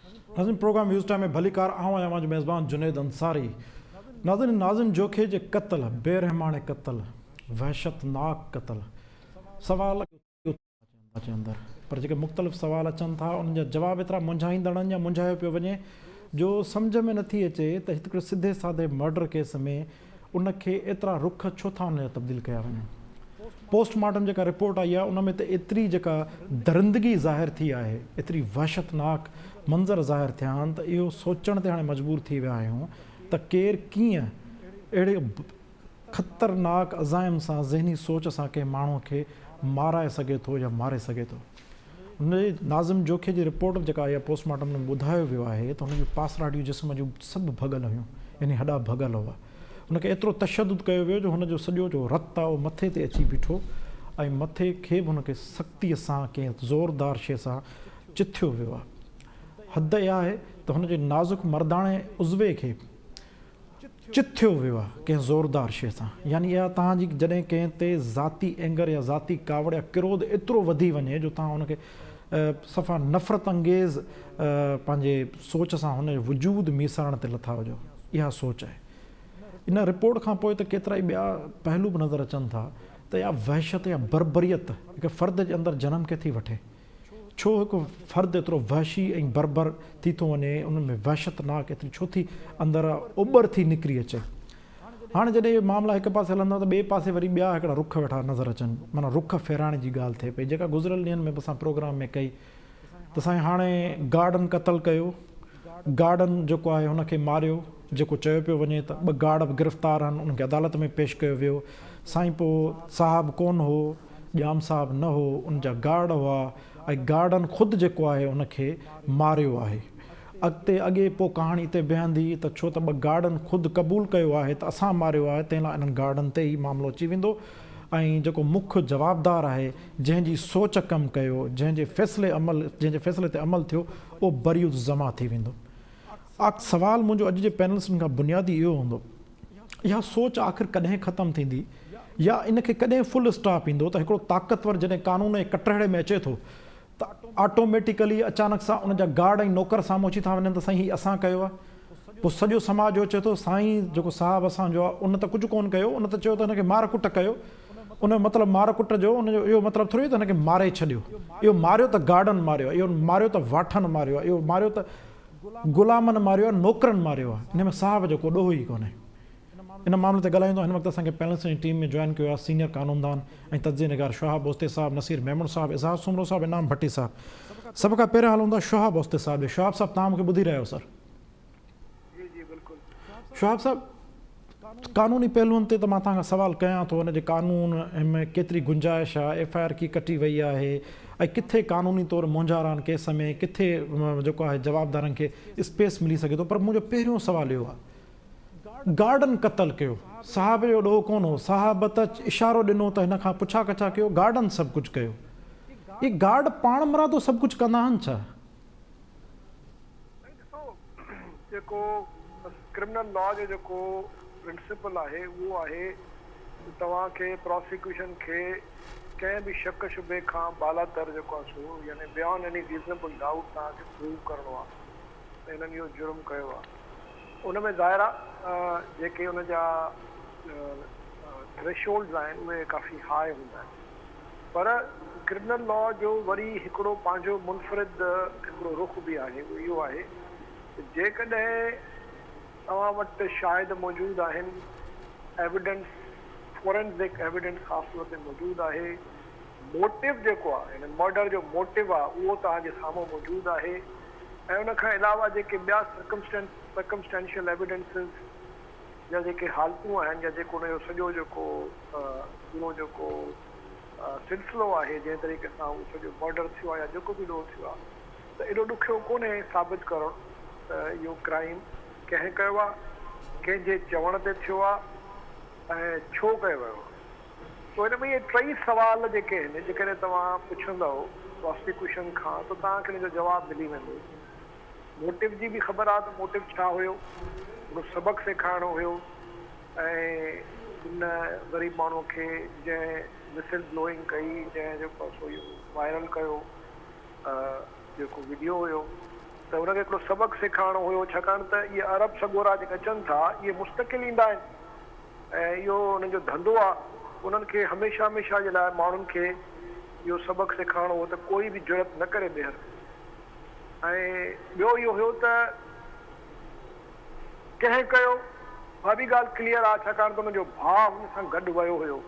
ناظرين programme waves time ۾ ڀليڪار آئون آهيان اوهان جو ميزبان جنيد انصاري. ناظرين ناظم جوکي جي قتل، بي رحماڻي قتل، وحشتناڪ قتل سوال اچي اندر پر جيڪي مختلف سوال اچن ٿا انهن جا جواب ايترا منجهائيندڙ آهن يا منجهايو پيو وڃي جو سمجهه ۾ نٿي اچي ته هڪڙي سڌي سادي مرڊر ڪيس ۾ ان کي ايترا رخ ڇو ٿا ان جا تبديل ڪيا وڃن. پوسٽ مارٽم جيڪا رپورٽ آئي آهي ان ۾ ته ايتري جيڪا درندگي ظاهر ٿي آهي، ايتري وحشتناڪ منظر ظاهر ٿيا آهن ته اهو سوچڻ تي هاڻي مجبور ٿي ويا آهيون ته ڪير ڪيئن اهڙي خطرناڪ عزائم سان ذهني سوچ سان ڪنهن ماڻهو کي مارائي سگهي ٿو يا ماري سگهي ٿو. هن جي ناظم جوکي جي رپورٽ به جيڪا آئي آهي پوسٽ مارٽم ۾ ٻڌايو ويو آهي ته هن جون پاسراٽيون جسم جون سڀ ڀڳل هيون يعني هڏا ڀڳل هئا. هن کي ايترو تشدد ڪيو ويو جو هن جو سڄو جو رت آهي اهو مٿي تي اچي بيٺو ۽ مٿي کي به هن کي سختيء سان ڪنهن زوردار شيء سان چٿيو ويو آهي. حد اها آهي ته هن جي نازڪ مرداڻي عضوي کي چٿيو ويو آهي ڪنهن زوردار شيء سان يعني اها توهان جي جڏهن ڪنهن تي ذاتي اينگر يا ذاتي ڪاوڙ يا ڪروڌ ايترو وڌي وڃي جو توهان ان کي صفا نفرت انگيز پنهنجي سوچ سان هن جو وجود ميسارڻ تي لٿا هجو اها سوچ آهي. ان رپورٽ کان پوء ته ڪيترائي ٻيا پهلو به نظر اچن ٿا ته اها وحشت يا بربريت هڪ فرد جي اندر جنم ڪٿي وٺي؟ ڇو هڪ فرد ايترو وحشي ۽ بربر ٿي ٿو وڃي، انهن ۾ وحشتناڪ ايتري ڇو ٿي اندر اٻر ٿي نڪري اچي. هاڻي جڏهن اهي معاملا هڪ پاسي هلن ٿا ته ٻئي پاسي وري ٻيا هڪڙا رخ ويٺا نظر اچن، معنيٰ رخ ڦيرائڻ جي ڳالهه ٿئي پئي، جيڪا گذريل ڏينهن ۾ به اسان پروگرام ۾ ڪئي ته سائين هاڻي گارڊن قتل ڪيو، گارڊن جيڪو آهي هن کي ماريو، جيڪو چيو پيو وڃي ته ٻه گارڊ به گرفتار آهن، انهن کي عدالت ۾ پيش ڪيو ويو، سائين پوء صاحب ڪونه هو، ڄام صاحب نه هو، ان جا گارڊ هئا ۽ گارڊن خود جيڪو آهي ان کي ماريو آهي. اڳتي اڳي پوء ڪهاڻي اتي بيهندي ته ڇو ته ٻه گارڊن خود قبول ڪيو آهي ته اسان ماريو آهي تنهن لاء انهن گارڊن تي ئي معاملو اچي ويندو ۽ جيڪو مک جوابدار آهي جنهن جي سوچ ڪم ڪيو جنهن جي فيصلي عمل جنهن جي فيصلي تي عمل ٿيو اهو بري الذمه ٿي ويندو. آخ سوال منهنجو اڄ جي پينلسٽن کان بنيادي اهو هوندو اها سوچ آخر ڪڏهن ختم ٿيندي يا ان کي ڪڏهن فل اسٽاپ ايندو ته هڪڙو طاقتور جڏهن قانون جي ڪٽهڙي ۾ اچي ٿو ته آٽوميٽيڪلي اچانڪ سان ان جا گارڊ ۽ نوڪر سامهون اچي ٿا وڃن ته سائين هي اسان ڪيو آهي پوء سڄو سماج اهو چئي ٿو سائين جيڪو صاحب اسان جو آهي ان ته ڪجهه ڪونه ڪيو ان ته چيو ته هن کي مار ڪٽ ڪيو ان جو مطلب مار ڪٽ جو ان جو اهو مطلب ٿوري ته هن کي ماري ڇڏيو اهو ماريو ته گارڊن ماريو آهي اهو ماريو ته واٺن ماريو آهي اهو ماريو ته غلامن ماريو آهي، نوڪرن ماريو آهي، ان ۾ صاحب جو ڪو ڏوهه ئي ڪونهي. ان معاملي تي ڳالهائيندو هن وقت اسان کي پينلسٽن جي ٽيم ۾ جوائن ڪيو آهي سينيئر قانوندان ۽ تجزيي نگار شهاب اوستي صاحب، نصير ميمڻ صاحب، اظهار سومرو صاحب، انعام ڀٽي صاحب. سڀ کان پهريان هلون ٿا شهاب اوستي صاحب ڏي. شهاب صاحب توهان مون کي ٻڌي رهيا آهيو سر؟ جي جي بلڪل. شهاب صاحب قانوني پهلوئن تي ته مان توهان کان سوال ڪيان ٿو ان جي قانون ۾ ڪيتري گنجائش آهي ايف I R ڪي ڪٽي وئي آهي ۽ ڪٿي قانوني طور مونجهارا آهن ڪيس ۾ ڪٿي جيڪو آهي جوابدارن کي اسپيس ملي سگهي ٿو پر منهنجو پهريون سوال اهو آهي گارڊن قتل ڪيو صاحب جو ڏوهه ڪونه هو صاحب ته اشارو ڏنو ته هن کان پڇا ڪڇا ڪيو گارڊن سڀ ڪجهه ڪيو اهي گارڊ پاڻمرادو سڀ ڪجهه ڪندا آهن ڇا؟ سائين ڏسو جيڪو ڪرمنل لا جو جيڪو پرنسپل آهي اهو آهي ته توهان کي پراسيڪيوشن کي ڪنهن به شڪ شبهي کان بالاتر جيڪو آهي سو يعني بيانڊ ايني ريزنيبل ڊائوٽ توهان کي پروو ڪرڻو آهي ته هنن اهو جرم ڪيو آهي ان ۾ ظاهر آهي جيڪي ان جا ٿريشولڊز آهن اهي ڪافي هاء هوندا آهن. پر ڪرمنل لا جو وري هڪڙو پنهنجو منفرد هڪڙو رخ به آهي، اهو اهو آهي ته جيڪڏهن توهان وٽ شاهد موجود آهن، ايويڊنس، فورينزڪ ايويڊنس خاص طور تي موجود آهي، موٽو جيڪو آهي يعني مرڊر جو موٽو آهي اهو توهان جي سامهون موجود آهي ۽ ان کان علاوه جيڪي ٻيا سرڪمسٽينشل ايويڊنسز يا جيڪي حالتون آهن يا جيڪو ان جو سڄو جيڪو پورو جيڪو سلسلو آهي جنهن طريقي سان اهو سڄو مرڊر ٿيو آهي يا جيڪو به ڏوهه ٿيو آهي ته ايڏو ڏکيو ڪونهي ثابت ڪرڻ ته اهو ڪرائيم ڪنهن ڪيو آهي، ڪنهن جي چوڻ تي ٿيو آهي ۽ ڇو ڪيو ويو آهي. سو هن ۾ اهي ٽئي سوال جيڪي آهن جيڪڏهن توهان پڇندؤ پراسيڪيوشن کان ته توهان کي ان جو جواب ملي ويندو. موٽو جي به خبر آ ته موٽو ڇا هيو، هن سبق سيکارڻو هيو ۽ ان غريب ماڻهو کي جنهن وسل بلوئنگ ڪئي، جنهن جيڪو آ سو اهو وائرل ڪيو جيڪو وڊيو هيو ته هن کي هڪڙو سبق سيکارڻو هيو ڇاڪاڻ ته اهي عرب سڳورا جيڪي اچن ٿا اهي مستقل ايندا آهن ۽ اهو انهن جو ڌنڌو آهي انهن کي هميشه هميشه جي لاء ماڻهن کي اهو سبق سيکارڻو هو ته ڪوئي به جرئت نه ڪري ٻيهر ۽ ٻيو اهو هيو ته ڪنهن ڪيو اها به ڳالهه ڪليئر آهي ڇاڪاڻ ته ان جو ڀاء هن سان گڏ ويو هيو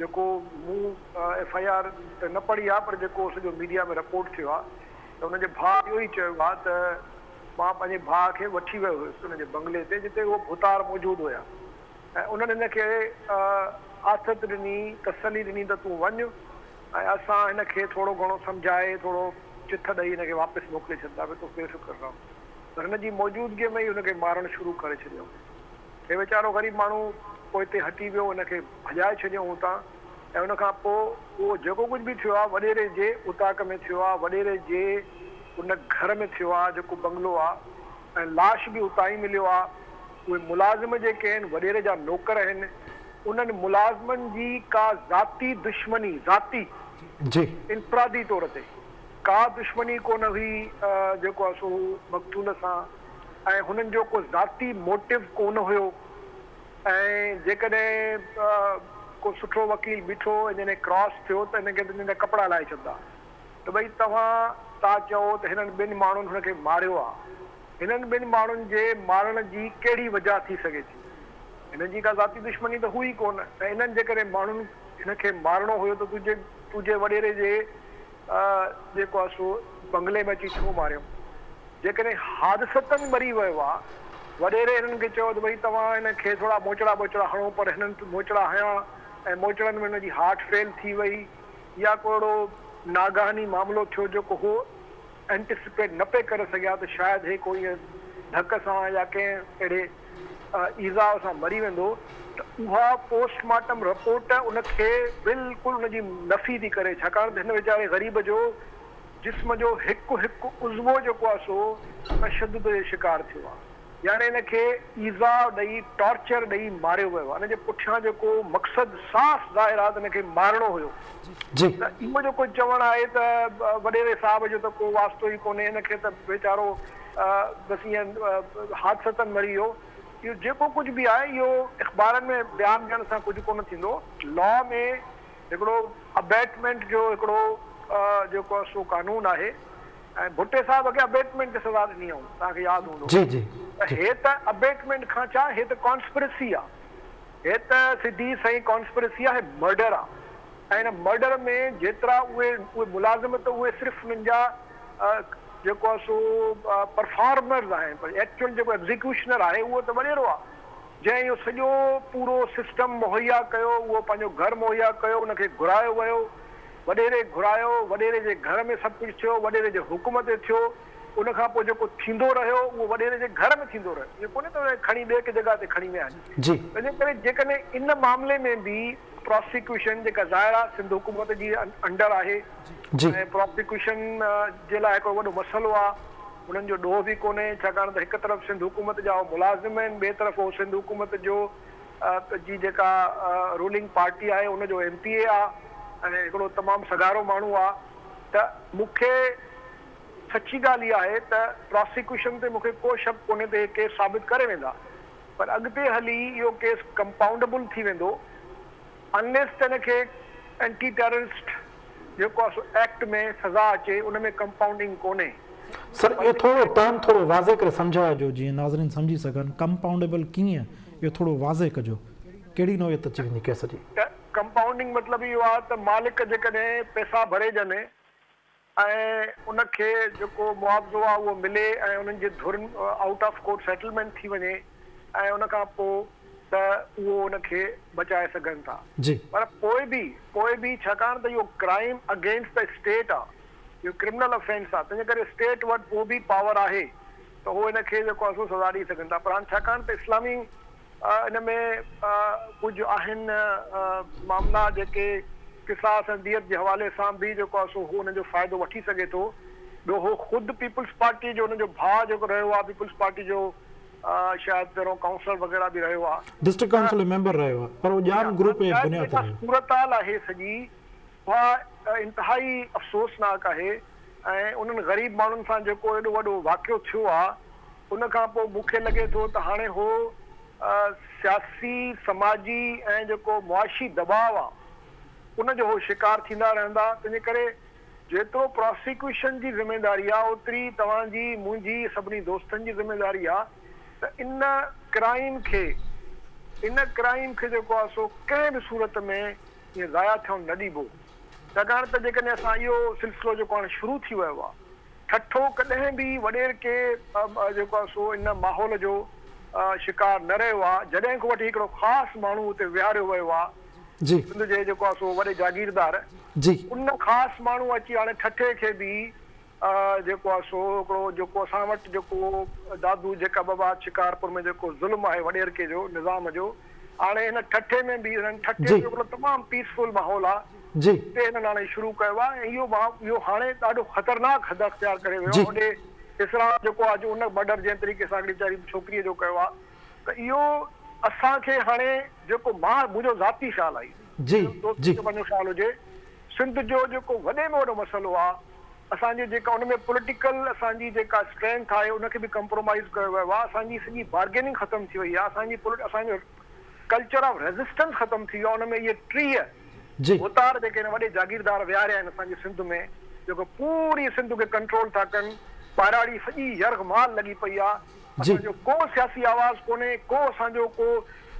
جيڪو مون ايف I R ته نه پڙهي آهي پر جيڪو سڄو ميڊيا ۾ رپورٽ ٿيو آهي ته ان جي ڀاء اهو ئي چيو آهي ته مان پنهنجي ڀاء کي وٺي ويو هيس ان جي بنگلي تي جتي اهو ڀوتار موجود هيا ۽ انهن هن کي آٿت ڏني، تسلي ڏني ته تون وڃ ۽ اسان هن کي ٿورو گهڻو سمجهائي ٿورو چٿ ڏئي هن کي واپس موڪلي ڇڏنداسين تون بي فڪر رهه. پر هن جي موجودگيء ۾ ئي هن کي مارڻ شروع ڪري ڇڏيائون. هي ويچارو غريب ماڻهو پوئتي هٽي ويو، هن کي ڀڄائي ڇڏيائون اتان ۽ ان کان پوء اهو جيڪو ڪجهه به ٿيو آهي وڏيري جي اوطاق ۾ ٿيو آهي، وڏيري جي ان گهر ۾ ٿيو آهي جيڪو بنگلو آهي ۽ لاش به اتان ئي مليو آهي. اهي ملازم جيڪي آهن وڏيري جا نوڪر آهن، انهن ملازمن جي ڪا ذاتي دشمني، ذاتي، جي. انفرادي طور تي ڪا دشمني ڪونه هئي جيڪو آهي سو مقتول سان ۽ هنن جو ڪو ذاتي موٽو ڪونه هيو. ۽ جيڪڏهن ڪو سٺو وڪيل بيٺو ۽ جڏهن ڪراس ٿيو ته هن کي ته هن جا ڪپڙا لاهي ڇڏندا ته ڀئي توهان ٿا چئو ته هنن ٻن ماڻهن هن کي ماريو آ هنن ٻن ماڻهن جي مارڻ جي ڪهڙي وجهه ٿي سگهي ٿي هنن جي ڪا ذاتي دشمني ته هئي ڪونه ۽ انهن جيڪڏهن ماڻهن هن کي مارڻو هيو ته تنهنجي تنهنجي وڏيري جي جيڪو آ سو بنگلي ۾ اچي ڇو ماريائون. جيڪڏهن حادثتن مري ويو آ. وڏيري هنن کي چيو ته ڀئي توهان هن کي ٿورا موچڙا ٻوچڙا هڻو پر هنن موچڙا هنيا ۽ موچڙن ۾ هن جي هارٽ فيل ٿي وئي يا ڪو اهڙو ناگهاني معاملو ٿيو جيڪو هو اينٽيسپيٽ نه پئي ڪري سگهيا ته شايد هي ڪو ائين ڌڪ سان يا ڪنهن اهڙي ايذاء سان مري ويندو ته اها پوسٽ مارٽم رپورٽ ان کي بلڪل ان جي نفي ٿي ڪري ڇاڪاڻ ته هن ويچاري غريب جو جسم جو هڪ هڪ عضوو جيڪو آهي سو تشدد جو شڪار ٿيو آهي يعني ان کي ايذاء ڏئي ٽارچر ڏئي ماريو ويو آهي ان جي پٺيان جيڪو مقصد صاف ظاهر آهي ته ان کي مارڻو هيو جي. ته اهو جيڪو چوڻ آهي ته وڏيري صاحب جو ته ڪو واسطو ئي ڪونهي ان کي ته ويچارو بس ائين حادثتن مري ويو اهو جيڪو ڪجهه به آهي اهو اخبارن ۾ بيان ڏيڻ سان ڪجهه ڪونه ٿيندو لا ۾ هڪڙو ابيٽمينٽ جو هڪڙو جيڪو آهي سو قانون آهي ۽ ڀٽي صاحب کي ابيٽمينٽ تي سزا ڏني هئائون توهان کي ياد هوندو جي جي ته هي ته ابيٽمينٽ کان ڇا هي ته ڪانسپرسي آ هي ته سڌي سئين ڪانسپرسي آ هي مرڊر آ ۽ هن مرڊر ۾ جيترا اهي اهي ملازم ته اهي صرف انهن جا جيڪو آهي سو پرفارمرز آهن پر ايڪچوئل جيڪو ايگزيڪيوشنر آهي اهو ته وڏيرو آ جنهن اهو سڄو پورو سسٽم مهيا ڪيو، اهو پنهنجو گهر مهيا ڪيو، ان کي گهرايو ويو، وڏيري گهرايو، وڏيري جي گهر ۾ سڀ ڪجهه ٿيو، وڏيري جي حڪم تي ٿيو، ان کان پوء جيڪو ٿيندو رهيو، اهو وڏيري جي گهر ۾ ٿيندو رهيو، ائين ڪونهي ته ان کي کڻي ٻئي ڪنهن جڳهه تي کڻي ويا آهن. جي. تنهنجي ڪري جيڪڏهن ان معاملي ۾ به پراسيڪيوشن جيڪا ظاهر آهي سنڌ حڪومت جي انڊر آهي جي. ۽ پراسيڪيوشن جي لاء هڪڙو وڏو مسئلو آهي، انهن جو ڏوهه به ڪونهي، ڇاڪاڻ ته هڪ طرف سنڌ حڪومت جا هو ملازم آهن، ٻئي طرف هو سنڌ حڪومت جو جي جيڪا رولنگ پارٽي آهي ان جو ايم پي اي آ ۽ هڪڙو تمام سگهارو ماڻهو آ ته مون کي سچي ڳالهه اها آهي ته پراسيڪيوشن تي مون کي ڪو شڪ ڪونهي ته هي ڪيس ثابت ڪري ويندا پر اڳتي هلي اهو ڪيس ڪمپائونڊبل ٿي ويندو انليس ته ان کي اينٽي ٽيررسٽ جيڪو آهي سو ايڪٽ ۾ سزا اچي ان ۾ ڪمپائونڊنگ ڪونهي. سر اهو ٿورو ٽرم ٿورو واضح ڪري سمجهايو جيئن ناظرين سمجهي سگهن ڪمپائونڊيبل ڪيئن اهو ٿورو واضح ڪجو ڪهڙي نوعيت اچي ويندي ڪيس جي. ته ڪمپائونڊنگ مطلب اهو آهي ته مالڪ جيڪڏهن پئسا ڀري ڏين ۽ ان کي جيڪو معاوضو آهي اهو ملي ۽ انهن جي ڌرين آئوٽ آف ڪورٽ سيٽلمينٽ ٿي وڃي ۽ ان کان پوء ته اهو ان کي بچائي سگهن ٿا پر پوء به پوء به ڇاڪاڻ ته اهو ڪرائيم اگينسٽ the state آهي اهو ڪرمنل افينس آهي تنهنجي ڪري اسٽيٽ وٽ پوء به پاور آهي ته هو ان کي جيڪو آهي سو سزا ڏئي سگهن ٿا پر هاڻ ڇاڪاڻ ته اسلامي ان ۾ ڪجهه آهن معاملا جيڪي قصاص ۽ ديت جي حوالي سان به جيڪو آهي سو هو ان جو فائدو وٺي سگهي ٿو. ٻيو هو خود پيپلز پارٽي جو ان جو ڀاء جيڪو رهيو آهي پيپلز پارٽي جو شايد پهريون ڪائونسلر وغيره به رهيو آهي. ڊسٽرڪٽ ڪائونسل جو ميمبر رهيو آهي پر هو ڄام گروپ جي بنياد تي رهيو. صورتحال آهي سڄي اها انتهائي افسوسناڪ آهي. ۽ انهن غريب ماڻهن سان جيڪو ايڏو وڏو واقعو ٿيو آ ان کان پوء مون کي لڳي ٿو ته هاڻي هو سياسي، سماجي ۽ جيڪو معاشي دٻاء آ ان جو هو شڪار ٿيندا رهندا تنهنجي ڪري جيترو پراسيڪيوشن جي ذميداري آ اوتري توهان جي، منهنجي، سڀني دوستن جي ذميداري آ ته ان ڪرائيم کي ان ڪرائيم کي جيڪو آ سو ڪنهن به صورت ۾ ائين ضايع ٿيڻ نه ڏبو ڇاڪاڻ ته جيڪڏهن اسان اهو سلسلو جيڪو هاڻي شروع ٿي ويو آ ٺٽو ڪڏهن به وڏيرڪي جيڪو آ سو ان ماحول جو شڪار نه رهيو آ جڏهن کان وٺي هڪڙو خاص ماڻهو اتي ويهاريو ويو آ سنڌ جي جيڪو آ سو وڏي جاگيردار ان خاص ماڻهو اچي هاڻي ٺٽي کي به جيڪو آ سو هڪڙو جيڪو اسان وٽ جيڪو دادو جيڪب آباد شڪارپور ۾ جيڪو ظلم آهي وڏيرڪي جو نظام جو هاڻي هن ٺٽي ۾ به هنن ٺٽي جو هڪڙو تمام پيسفل ماحول آ اتي هنن هاڻي شروع ڪيو آ ۽ اهو اهو هاڻي ڏاڍو خطرناڪ حد اختيار ڪري ويو آ هوڏي اسرار جيڪو آ جو ان مرڊر جنهن طريقي سان هڪڙي ويچاري ڇوڪريء جو ڪيو آ ته اهو اسان کي هاڻي جيڪو مان منهنجو ذاتي خيال آهي دوستن جو پنهنجو خيال هجي سنڌ جو جيڪو وڏي ۾ وڏو مسئلو آ اسان جي جيڪا ان ۾ پوليٽيڪل اسان جي جيڪا اسٽرينٿ آهي ان کي به ڪمپرومائيز ڪيو ويو آ اسان جي سڄي بارگيننگ ختم ٿي وئي آ اسان جي اسان جو ڪلچر آف ريزسٽنس ختم ٿي ويو آ ان ۾ اهي 30 ڀوتار جيڪي هن وڏي جاگيردار ويهاريا آهن اسان جي سنڌ ۾ جيڪو پوري سنڌ کي ڪنٽرول ٿا ڪن ٻهراڙي سڄي يرغمال لڳي پئي آ اسان جو ڪو سياسي آواز ڪونهي ڪو اسان جو ڪو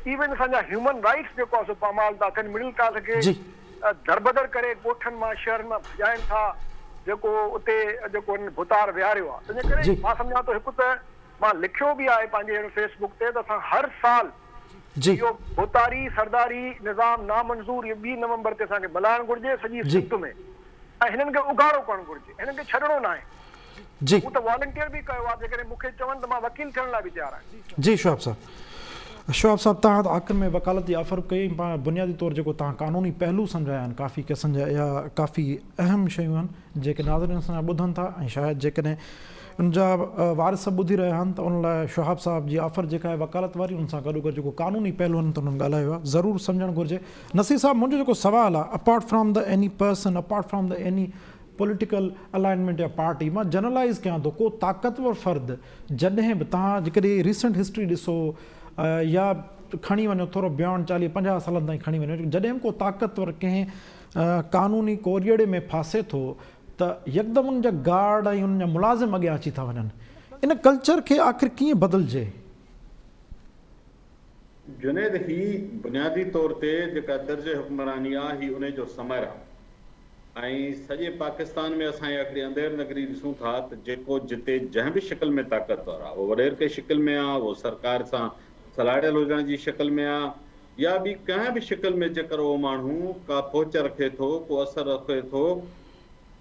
ايون اسان جا هيومن رائيٽس جيڪو آ سو پامال ٿا ٿين مڊل ڪلاس کي دربدر ڪري ڳوٺن مان شهرن مان ڀڄائين ٿا جيڪو اتي جيڪو هنن ڀوتار ويهاريو آ تنهنجي ڪري مان سمجهان ٿو هڪ ته مان لکيو به آهي پنهنجي هن فيس بڪ تي ته اسان هر سال اهو ڀوتاري سرداري نظام نامنظور اهو ٻي نومبر تي اسان کي ملهائڻ گهرجي سڄي سنڌ ۾ ۽ هنن کي اگهاڙو ڪرڻ گهرجي هنن کي ڇڏڻو ناهي. مون ته والنٽيئر به ڪيو آهي جيڪڏهن مون کي چون ته مان وڪيل ٿيڻ لاء به تيار آهيان. جي شهاب صاحب. شهاب صاحب توهان ته آخر ۾ وڪالت جي آفر به ڪئي ۽ پاڻ بنيادي طور جيڪو توهان قانوني پهلو سمجهايا آهن ڪافي قسم جا اها ڪافي اهم شيون آهن جيڪي ناظرين اسان جا ٻڌن ٿا ۽ شايد جيڪڏهن ان جا وارث ٻڌي رهيا آهن ته ان لاء شهاب صاحب جي آفر جيڪا آهي وڪالت واري ان سان گڏوگڏ جيڪو قانوني پهلو آهن ته انهن ڳالهايو آهي ضرور سمجهڻ گهرجي نصير صاحب منهنجو جيڪو سوال آهي apart from the any person apart from the any political alignment يا پارٽي مان جنرلائيز ڪيان ٿو ڪو طاقتور فرد جڏهن به توهان جيڪڏهن ريسنٽ هسٽري ڏسو يا کڻي وڃو ٿورو بيانڊ 40 50 سالن تائين کڻي وڃو جڏهن به ڪو طاقتور ڪنهن قانوني ڪوريئڙي ۾ ڦاسي ٿو ته يڪدم ان جا گارڊ ۽ ان جا ملازم اڳيان اچي ٿا وڃن ان ڪلچر کي آخر ڪيئن بدلجي؟ جنيد هي بنيادي طور تي جيڪا طرز حڪمراني آ هي انهي جو ثمر آ ۽ سڄي پاڪستان ۾ اسان اها هڪڙي انڌير نگري ڏسون ٿا ته جيڪو جتي جنهن به شڪل ۾ طاقتور آ اهو وڏيرڪي شڪل ۾ آ اهو سرڪار سان سلهاڙيل هجڻ جي شڪل ۾ آ يا ٻي ڪنهن به شڪل ۾ جيڪر اهو ماڻهو ڪا پهچ رکي ٿو ڪو اثر رکي ٿو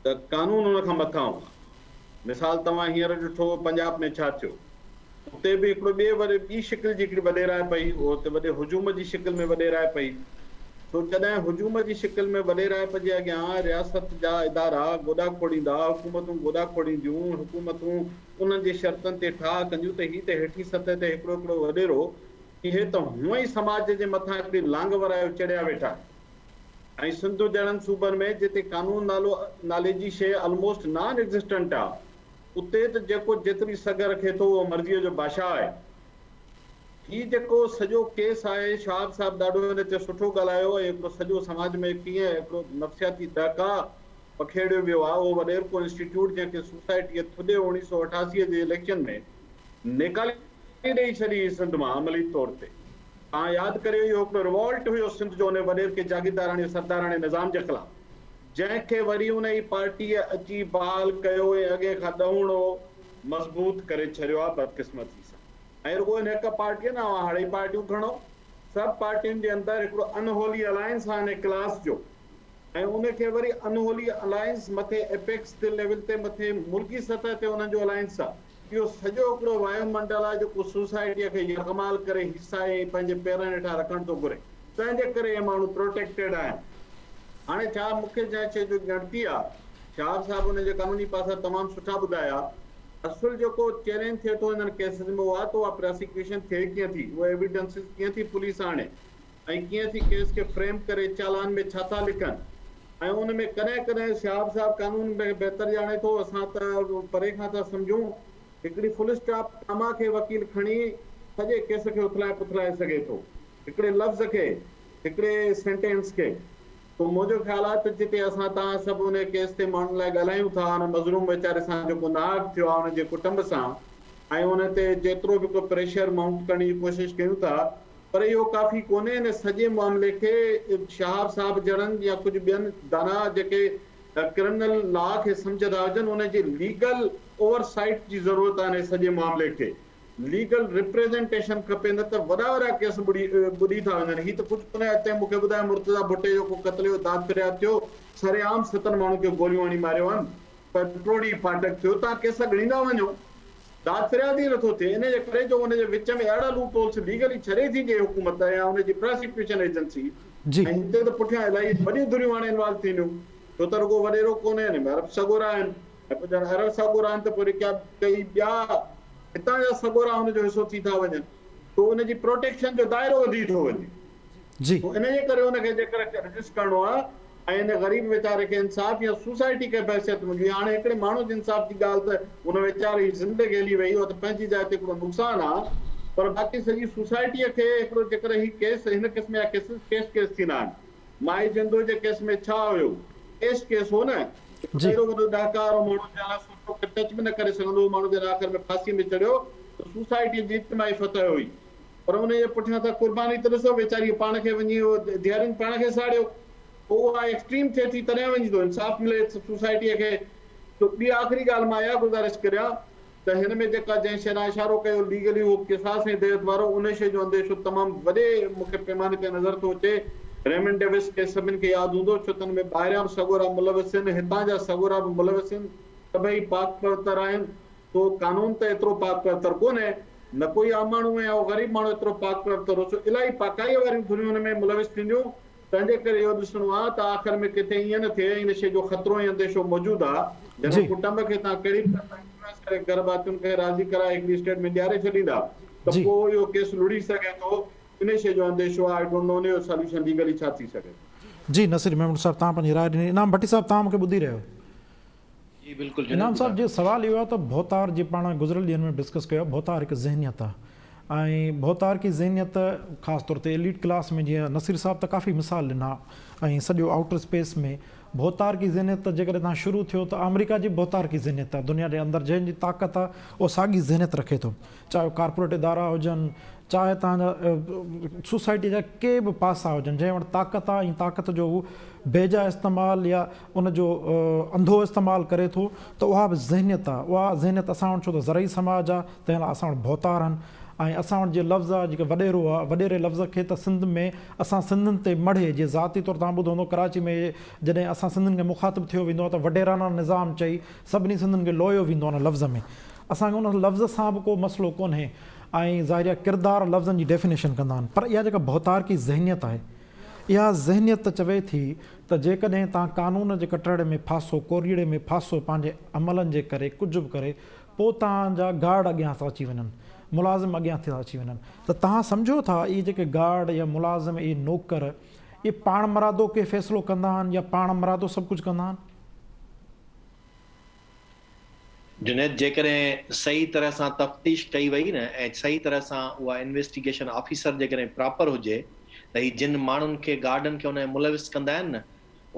ته قانون ان کان مٿانهون آ مثال توهان هينئر ڏٺو پنجاب ۾ ڇا ٿيو اتي به هڪڙو ٻئي وري ٻي شڪل جي هڪڙي وڏيرائپ هئي، اهو اتي وڏي هجوم جي شڪل ۾ وڏيرائپ هئي. سو جڏهن هجوم جي شڪل ۾ وڏيرائپ جي اڳيان رياست جا ادارا گوڏا کوڙيندا، حڪومتون گوڏا کوڙينديون، حڪومتون انهن جي شرطن تي ٺاهه ڪنديون ته هي ته هيٺين سطح تي هڪڙو هڪڙو وڏيرو، اهي ته هونئن ئي سماج جي مٿان هڪڙي لانگ ورايو چڙهيا ويٺا آهن ۽ سنڌ جهڙن صوبن ۾ جتي قانون نالو نالي جي شيء الموسٽ نان ايگزسٽنٽ آ، اتي ته جيڪو جيتري سگهه رکي ٿو اهو مرضيء جو بادشاهه آهي. هي جيڪو سڄو ڪيس آهي شهاب صاحب ڏاڍو ان تي سٺو ڳالهايو ۽ هڪڙو سڄو سماج ۾ ڪيئن هڪڙو نفسياتي ڏهڪاء پکيڙيو ويو آهي اهو وڏيرڪو انسٽيٽيوٽ جنهن کي سوسائٽيء ٿڏي 1988 جي اليڪشن ۾ نيڪالي ڏئي ڇڏي هئي سنڌ مان عملي طور تي توهان ياد ڪريو اهو هڪڙو ريوالٽ هيو سنڌ جو ان وڏيرڪي جاگيرداراڻي سرداراڻي نظام جي خلاف. جنهن کي وري ان ئي پارٽيء اچي بحال ڪيو ۽ اڳئين کان ڏهوڻو مضبوط ڪري ڇڏيو آهي بدقسمتي سان ۽ رڳو ان هڪ پارٽيء نه اوهان هڙئي پارٽيون کڻو سڀ پارٽين جي اندر هڪڙو ان هولي الائنس آهي ان ڪلاس جو ۽ ان کي وري ان هولي الائنس مٿي ايپيڪس تي ليول تي مٿي ملڪي سطح تي انهن جو الائنس آهي اهو سڄو هڪڙو وايو منڊل آهي جيڪو سوسائٽيء کي يرغمال ڪري هيسائي ۽ پنهنجي پيرن هيٺان رکڻ ٿو گهري تنهن جي ڪري اهي ماڻهو پروٽيڪٽيڊ آهن. هاڻي ڇا مون کي جنهن شيء جو ڳڻتي آ، شهاب صاحب ان جا قانوني پاسا تمام سٺا ٻڌايا. اصل جيڪو چئلينج ٿئي ٿو انهن ڪيسز ۾ اهو آ ته اها پراسيڪيوشن ٿئي ڪيئن ٿي، اهي ايويڊنسز ڪيئن ٿي پوليس آڻي ۽ ڪيئن ٿي ڪيس کي فريم ڪري چالان ۾ ڇا ٿا لکن. ۽ ان ۾ ڪڏهن ڪڏهن شهاب صاحب قانون کي بهتر ڄاڻي ٿو اسان ته پري کان ٿا سمجهون هڪڙي فل اسٽاپ ڪاما کي وڪيل کڻي سڄي ڪيس کي اٿلائي پٿلائي سگهي ٿو هڪڙي لفظ کي هڪڙي سينٽينس کي تو منهنجو خيال آهي ته جتي اسان توهان سڀ ان ڪيس تي ماڻهن لاء ڳالهايون ٿا ان مظلوم ويچاري سان جيڪو ناحق ٿيو آهي ان جي ڪٽنب سان ۽ ان تي جيترو به ڪو پريشر مائونٽ ڪرڻ جي ڪوشش ڪيون ٿا پر اهو ڪافي ڪونهي ان سڄي معاملي کي شهاب صاحب جهڙن يا ڪجهه ٻين داناء جيڪي ڪرمنل لا کي سمجهندا هجن ان جي ليگل اوور سائيٽ جي ضرورت آهي ان سڄي معاملي کي ليگل ريپريزنٽيشن کپي نه ته وڏا وڏا ڪيس ٻڏي ٻڏي ٿا وڃن هي ته ڪجهه ڪونهي اڄ تائين مونکي ٻڌايو مرتضيٰ ڀٽي جو ڪو قتل جو داد فرياد ٿيو سرعام ستن ماڻهن کي گوليون هڻي ماريو هن پر ٽوڙي ڦاٽڪ ٿيو تان ڪيس ڳڻيندا وڃو داد فرياد ئي نٿو ٿئي ان جي ڪري جو ان جي وچ ۾ اهڙا لوپ هولس ليگلي ڇڏي ٿي ڏئي حڪومت يا ان جي پراسيڪيوشن ايجنسي ۽ هتي ته پٺيان الائي وڏيون ڌريون هاڻي انوالو ٿينديون ڇو ته رڳو وڏيرو ڪونهي ان ۾ عرب سڳورا آهن ۽ پوء جڏهن عرب سڳورا آهن ته پوء وري ڪيا ڪئي ٻيا هتان جا سڳورا ان جو حصو ٿي ٿا وڃن تو ان جي پروٽيڪشن جو دائرو وڌي ٿو وڃي. پوء ان جي ڪري ان کي جيڪر رجسٽ ڪرڻو آ ۽ ان غريب ويچاري کي انصاف يا سوسائٽي کي بحثيت منهنجي هاڻي هڪڙي ماڻهو جي انصاف جي ڳالهه ته ان ويچاري جي زندگي هلي وئي اها ته پنهنجي جاء تي هڪڙو نقصان آ پر باقي سڄي سوسائٽيء کي هڪڙو جيڪر هي ڪيس هن قسم جا ڪيسز ڪيس ڪيس ٿيندا آهن مائي جندو جي ڪيس ۾ ڇا هيو ڪيس ڪيس هو نه هڪڙو اهڙو وڏو ڏهڪار هو ماڻهو جنهن لاء سوچو ڪي ٽچ به نه ڪري سگهندو هو ماڻهو جڏهن آخر ۾ ڦاسي ۾ چڙهيو ته سوسائٽيء جي اجتماعي فتح هئي. پر انهيء جي پٺيان ته قرباني ته ڏسو، ويچاريء پاڻ کي وڃي اهو ڌيئرن پاڻ کي ساڙيو. پوء اها ايڪسٽريم ٿئي ٿي تڏهن وڃي ٿو انصاف ملي سوسائٽيء کي. سو ٻي آخري ڳالهه مان اها گذارش ڪريان ته هن ۾ جيڪا جنهن شيء ڏانهن اشارو ڪيو ليگلي اهو قصاص ۽ ديت وارو ان شيء جو انديشو تمام وڏي مون کي پيماني تي نظر ٿو اچي. ريمنڊ ڊيوس ڪيس سڀن کي ياد هوندو ڇو ته ان ۾ ٻاهريان به سڳورا ملوث آهن هتان جا سڳورا به ملوث آهن سڀئي پاڪ پوتر آهن. سو قانون ته ايترو پاڪ پوتر ڪونهي، نه ڪوئي عام ماڻهو ۽ اهو غريب ماڻهو ايترو پاڪ پوتر هو، سو الاهي پاڪائيء واريون ڌريون ان ۾ ملوث ٿينديون، تنهنجي ڪري اهو ڏسڻو آ ته آخر ۾ ڪٿي ائين نه ٿئي ۽ ان شيء جو خطرو ۽ انديشو موجود آ، جڏهن ڪٽنب کي توهان ڪهڙي به طرح انفلوئنس ڪري گهر ڀاتين کي راضي ڪرائي هڪڙي اسٽيٽمينٽ ڏياري ڇڏيندا ته پوء اهو ڪيس لڙهي سگهي ٿو، انهي شيء جو انديشو آ، I don't know ان جو ساليوشن ليگلي ڇا ٿي سگهي ٿو. جي نصير ميمڻ صاحب توهان پنهنجي راء ڏني، انعام ڀٽي صاحب توهان مون کي ٻڌي رهيا آهيو. جي بلڪل جنيد انعام صاحب ٻڌايو. جي سوال اهو آهي ته ڀوتار جي پاڻ گذريل ڏينهن ۾ ڊسڪس ڪيو آهي ڀوتار هڪ ذهنيت آهي ۽ ڀوتارڪي ذهنيت خاص طور تي ايليٽ ڪلاس ۾ جيئن نصير صاحب ته ڪافي مثال ڏنا ۽ سڄو آئوٽر اسپيس ۾ ڀوتارڪي ذهنيت ته جيڪڏهن توهان شروع ٿيو ته آمريڪا جي به ڀوتارڪي ذهنيت آهي دنيا جي اندر جنهن جي طاقت آهي اهو ساڳي ذهنيت رکي ٿو چاهي اهي ڪارپوريٽ ادارا هجن چاهي توهان جا سوسائٽي جا ڪي به پاسا هجن جنهن وٽ طاقت آهي ۽ طاقت جو هو بيجا استعمال يا ان جو انڌو استعمال ڪري ٿو ته اها به ذهنيت آهي اها ذهنيت اسان وٽ ڇو ته زرعي سماج آهي تنهن لاء اسان وٽ ڀوتار آهن ۽ اسان وٽ جي لفظ آهي جيڪي وڏيرو آهي وڏيري لفظ کي ته سنڌ ۾ اسان سنڌين تي مڙهي جي ذاتي طور توهان ٻڌو هوندو ڪراچي ۾ جڏهن اسان سنڌين کي مخاطب ٿيو ويندو آهي ته وڏيرانه نظام چئي سڀني سنڌين کي لويو ويندو آهي ان لفظ ۾ اسان کي ان لفظ سان به ڪو مسئلو ڪونهي ۽ ظاهري آهي ڪردار لفظن جي ڊيفينيشن ڪندا آهن پر اها جيڪا ڀوتارڪي ذهنيت آهي اها ذهنيت چوي ٿي ته جيڪڏهن توهان قانون جي ڪٽهڙي ۾ ڦاسو، ڪوريئڙي ۾ ڦاسو پنهنجي عملن جي ڪري ڪجهه به ڪري پوء توهان جا گارڊ اڳيان ٿا اچي وڃن، ملازم اڳيان ٿا اچي وڃن ته توهان سمجهو ٿا اهي جيڪي گارڊ يا ملازم اهي نوڪر اهي پاڻمرادو ڪي فيصلو ڪندا آهن يا پاڻمرادو سڀ ڪجهه ڪندا آهن؟ جنيد جيڪڏهن صحيح طرح سان تفتيش ڪئي وئي نه ۽ صحيح طرح سان اها انويسٽيگيشن آفيسر جيڪڏهن پراپر هجي ته هي جن ماڻهن کي گارڊن کي ان ۾ ملوث ڪندا آهن نه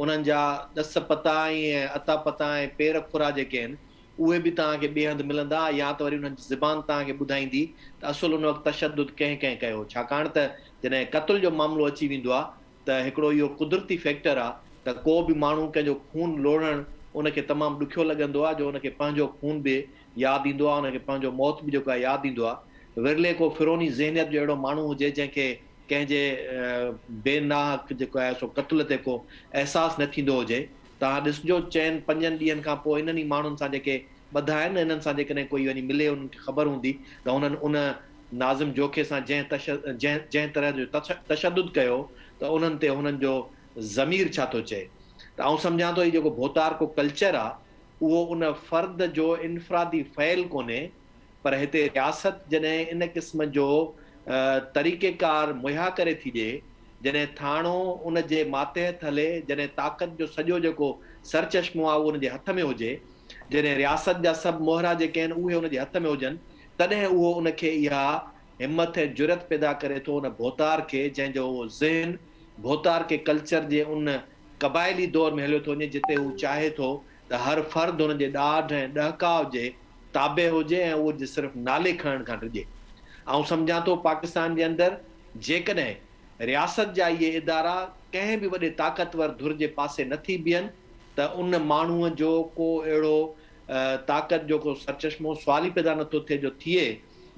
انهن جا ڏس پتا ۽ اتا پتا ۽ پير کرا جيڪي آهن اهي به توهان کي ٻئي هنڌ ملندا يا ته وري انهن جي زبان توهان کي ٻڌائيندي ته اصل ان وقت تشدد ڪنهن ڪنهن ڪيو ڇاڪاڻ ته جڏهن قتل جو معاملو اچي ويندو آهي ته هڪڙو اهو قدرتي فيڪٽر آ ته ڪو به ماڻهو ڪنهن جو خون لوڙهڻ ان کي تمام ڏکيو لڳندو آ جو ان کي پنهنجو خون به ياد ايندو آ ان کي پنهنجو موت به جيڪو آ ياد ايندو آ ورلي ڪو فرعوني ذهنيت جو اهڙو ماڻهو هجي جنهن کي ڪنهن جي بي ناحق جيڪو آهي سو قتل تي ڪو احساس نه ٿيندو هجي توهان ڏسجو چئن پنجن ڏينهن کان پوء انهن ئي ماڻهن سان جيڪي ٻڌا آهن نه انهن سان جيڪڏهن ڪوئي وڃي ملي انهن کي خبر هوندي ته انهن ان ناظم جوکي سان جنهن جنهن جنهن طرح جو تشدد ڪيو ته انهن تي هنن جو ضمير ڇا ٿو چئي ته آئون سمجهان ٿو هي جيڪو ڀوتارڪو ڪلچر آ اهو ان فرد جو انفرادي فعل ڪونهي پر هتي رياست جڏهن ان قسم جو طريقيڪار مهيا ڪري ٿي ڏئي جڏهن ٿاڻو ان جي ماتحت هلي، جڏهن طاقت جو سڄو جيڪو سرچشمو آهي اهو ان جي هٿ ۾ هجي، جڏهن رياست جا سڀ مهرا جيڪي آهن اهي ان جي هٿ ۾ هجن، تڏهن اهو ان کي اها همٿ ۽ جرئت پيدا ڪري ٿو ان ڀوتار کي جنهن جو اهو ذهن ڀوتارڪي ڪلچر جي ان قبائلي دور ۾ هليو ٿو وڃي جتي هو چاهي ٿو ته هر فرد هن جي ڏاڍ ۽ ڏهڪاء جي تابع هجي ۽ اهو جي صرف نالي کڻڻ کان ڊڄي. آئون سمجهان ٿو پاڪستان جي اندر جيڪڏهن رياست جا اهي ادارا ڪنهن به وڏي طاقتور ڌر جي پاسي نه ٿي بيهن ته ان ماڻهوء جو ڪو اهڙو طاقت جو ڪو سرچشمو سوال ئي پيدا نه ٿو ٿئي جو ٿئي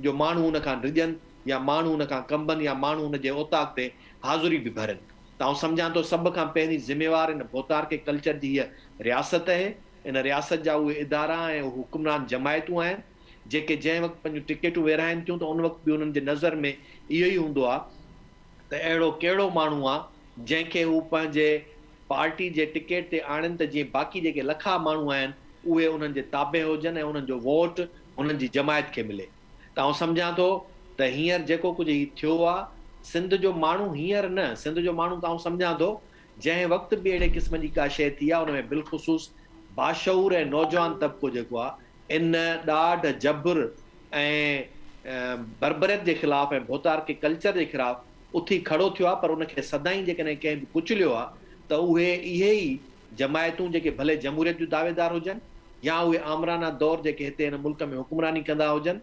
جو ماڻهو ان کان ڊڄن يا ماڻهو ان کان ڪنبن يا ماڻهو ان جي اوطاق تي حاضري به ڀرين ته آئون سمجهان ٿو سڀ کان پهرين ذميوار ان ڀوتارڪي ڪلچر جي هيء رياست اهي، ان رياست جا اهي ادارا ۽ اهي حڪمران جماعتون آهن جيڪي جنهن وقت پنهنجون ٽڪيٽون ورهائين ٿيون ته ان وقت به انهن جي نظر ۾ اهو ئي هوندو آهي ته اهڙو ڪهڙو ماڻهو آهي جنهن کي هو پنهنجي پارٽي جي ٽڪيٽ تي آڻين ته جيئن باقي جيڪي لکها ماڻهو آهن اهي انهن جي تابع هجن ۽ انهن جو ووٽ انهن جي جماعت کي ملي. ته آئون سمجهان ٿو ته هينئر جيڪو ڪجهه هي ٿيو آ سنڌ جو ماڻهو هينئر نه سنڌ جو ماڻهو ته آئون سمجهان ٿو جنهن وقت به اهڙي قسم جي ڪا شيء ٿي آ ان ۾ بالخصوص باشعور ۽ نوجوان طبقو جيڪو آ ان ڏاڍ جبر ۽ بربريت جي خلاف ۽ ڀوتارڪي ڪلچر جي خلاف اٿي کڙو ٿيو آ پر ان کي سدائين جيڪڏهن ڪنهن به ڪچليو آ ته اهي اهي ئي جماعتون جيڪي ڀلي جمهوريت جون دعويدار هجن يا اهي آمرانه دور جيڪي هتي هن ملڪ ۾ حڪمراني ڪندا هجن،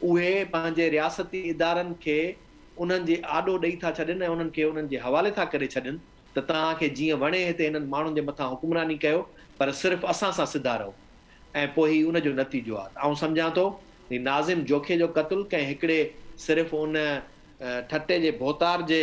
اهي پنهنجي رياستي ادارن کي انهن جي آڏو ڏئي ٿا ڇڏين ۽ انهن کي انهن جي حوالي ٿا ڪري ڇڏين ته توهان کي جيئن وڻي هتي هنن ماڻهن جي مٿان حڪمراني ڪيو پر صرف اسان سان سڌا رهو ۽ پوء هي ان جو نتيجو آهي ته آئون سمجهان ٿو هي ناظم جوکي جو قتل ڪنهن هڪڙي صرف ان ٺٽي جي ڀوتار جي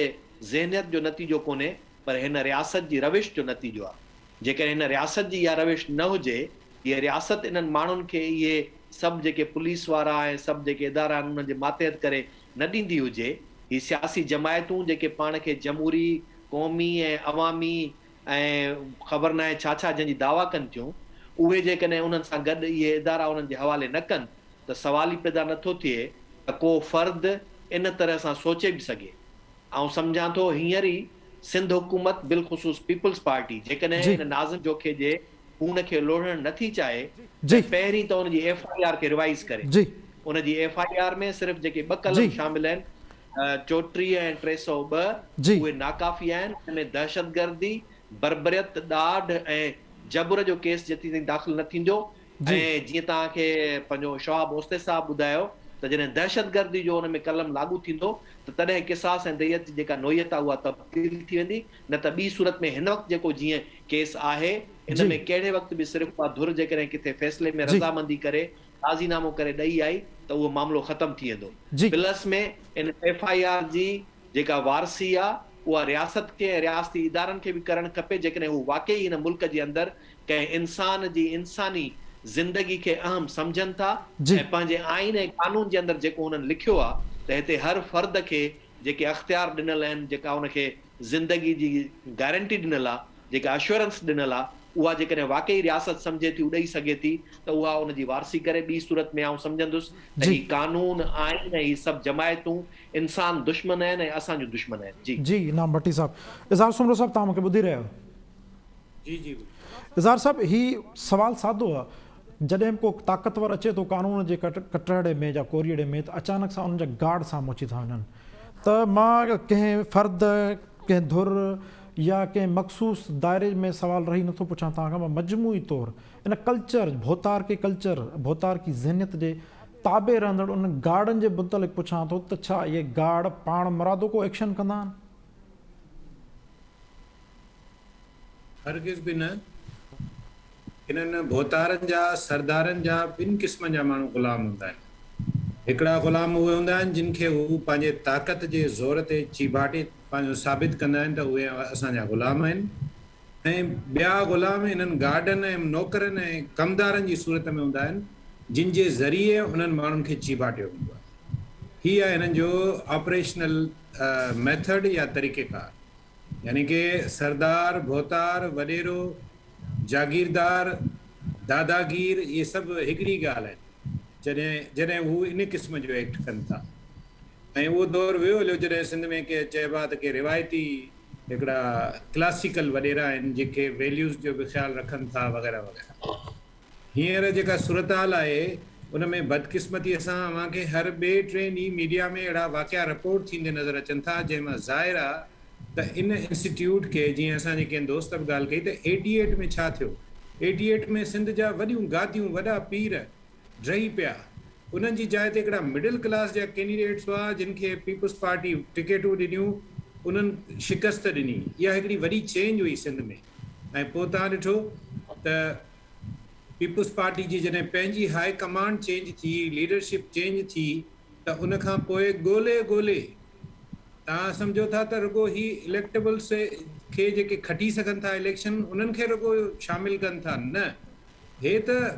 ذهنيت جو نتيجو ڪونهي پر هن رياست جي روش جو نتيجو آهي. جيڪڏهن هن رياست جي اها روش نه هجي، هيء رياست انهن ماڻهن کي اهي سڀ جيڪي پوليس وارا ۽ سڀ جيڪي ادارا آهن انهن جي ماتحت ڪري نه ڏيندي هجي، هي سياسي جماعتون جيڪي پاڻ کي جمهوري، قومي ۽ عوامي ۽ خبر ناهي ڇا ڇا جنهن جي دعويٰ ڪن ٿيون، اهي جيڪڏهن انهن سان گڏ اهي ادارا انهن جي حوالي نه ڪن ته سوال ئي پيدا نه ٿو ٿئي ته ڪو فرد ان طرح سان سوچي به سگهي. آئون سمجهان ٿو هينئر ئي سنڌ حڪومت بالخصوص پيپلز پارٽي جيڪڏهن ان ناظم جوکي جي خون کي لوڙهڻ نه ٿي چاهي ته پهرين ته ان جي ايف I R کي روائيز ڪري. ان جي ايف I R ۾ صرف جيڪي ٻه قلم شامل آهن 34 ۽ 302 اهي ناڪافي آهن ان ۾ دهشتگردي، بربريت، ڏاڍ ۽ جبر جو ڪيس جيتيتائين داخل نه ٿيندو ۽ جيئن توهان کي پنهنجو شهاب اوستي صاحب ٻڌايو ته جڏهن دهشتگردي جو ان ۾ قلم لاڳو ٿيندو ته تڏهن قصاص ۽ ديت جي جيڪا نوعيت آهي اها تبديل ٿي ويندي نه ته ٻي صورت ۾ هن وقت جيڪو جيئن ڪيس آهي ان ۾ ڪهڙي وقت به صرف اها ڌر جيڪڏهن ڪٿي فيصلي ۾ رضامندي ڪري راضي نامو ڪري ڏئي آئي ته اهو معاملو ختم ٿي ويندو plus ۾ in F I R جي جيڪا وارثي آ اها رياست کي ۽ رياستي ادارن کي به ڪرڻ کپي جيڪڏهن هو واقعي هن ملڪ جي اندر ڪنهن انسان جي انساني زندگي کي اهم سمجهن ٿا ۽ پنهنجي آئين ۽ قانون جي اندر جيڪو هنن لکيو آ ته هتي هر فرد کي جيڪي اختيار ڏنل آهن جيڪا ان کي زندگي جي گارنٽي ڏنل آ جيڪا اشورنس ڏنل آ اها جيڪڏهن واقعي رياست سمجهي ٿي هو ڏئي سگهي ٿي ته اها ان جي وارثي ڪري ٻي صورت ۾ آئون سمجهندس ته هي قانون آئين ۽ هي سڀ جماعتون انسان دشمن آهن ۽ اسان جون دشمن آهن جي. جي انعام ڀٽي صاحب. اظهار سومرو صاحب توهان مون کي ٻڌي رهيا آهيو. جي جي. اظهار صاحب هي سوال سادو آ جڏهن به ڪو طاقتور اچي ٿو قانون جي ڪٽهڙي ۾ يا ڪوريئڙي ۾ ته اچانڪ سان انهن جا گارڊ سامهون اچي ٿا وڃن ته مان ڪنهن فرد ڪنهن ڌر يا ڪنهن مخصوص دائري ۾ سوال رهي نٿو پڇان توهان کان مان مجموعي طور ان ڪلچر ڀوتارڪي ڪلچر ڀوتارڪي ذهنيت جي تابع رهندڙ انهن گارڊن جي متعلق پڇان ٿو ته ڇا اهي گارڊ پاڻ مرادو ڪو ايڪشن ڪندا آهن؟ هرگز به نه. انهن ڀوتارن جا سردارن جا ٻن قسمن جا ماڻهو غلام هوندا آهن. هڪڙا غلام اهي هوندا آهن جن کي هو پنهنجي طاقت جي زور تي چيڀاٽي پنهنجو ثابت ڪندا آهن ته اهي اسان جا غلام آهن ۽ ٻيا غلام انهن گارڊن ۽ نوڪرن ۽ ڪمدارن جي صورت ۾ هوندا آهن جن جي ذريعي انهن ماڻهن کي چيڀاٽيو ويندو آهي. هي آهي هنن جو آپريشنل ميٿڊ يا طريقيڪار. يعني ڪي سردار، ڀوتار، وڏيرو، جاگيردار، داداگير اهي سڀ هڪڙي ڳالهه آهن جڏهن جڏهن هو ان قسم جو ايڪٽ ڪن ٿا ۽ اهو دور ويو هليو جڏهن سنڌ ۾ ڪي چئبا ته ڪي روايتي هڪڙا ڪلاسيڪل وڏيرا آهن جيڪي ويليوز جو به خيال رکن ٿا وغيره وغيره. هينئر جيڪا صورتحال آهي ان ۾ بدقسمتيء سان اوهان کي هر ٻئي ٽئين ڏينهن ميڊيا ۾ اهڙا واقعا رپورٽ ٿيندي نظر اچن ٿا جنهن مان ظاهر آ ته ان انسٽيٽيوٽ کي جيئن اسان جي ڪنهن دوست به ڳالهه ڪئي ته ايٽي ايٽ ۾ ڇا ٿيو ايٽي ايٽ ۾ سنڌ جا وڏيون گاديون وڏا پير ڊهي پيا انهن جي جاء تي هڪڙا مڊل ڪلاس جا ڪينڊيڊيٽس هئا جن کي پيپلز پارٽي ٽڪيٽون ڏنيون انهن شڪست ڏني اها هڪڙي وڏي چينج هئي سنڌ ۾ ۽ پوء توهان ڏٺو ته پيپلز پارٽي جي جڏهن پنهنجي هاء ڪمانڊ چينج ٿي، ليڊرشپ چينج ٿي ته ان کان پوء ڳولي ڳولي توهان سمجهو ٿا ته رڳو هي اليڪٽيبلس کي جيڪي کٽي سگهن ٿا اليڪشن انهن کي رڳو شامل ڪن ٿا نه هي ته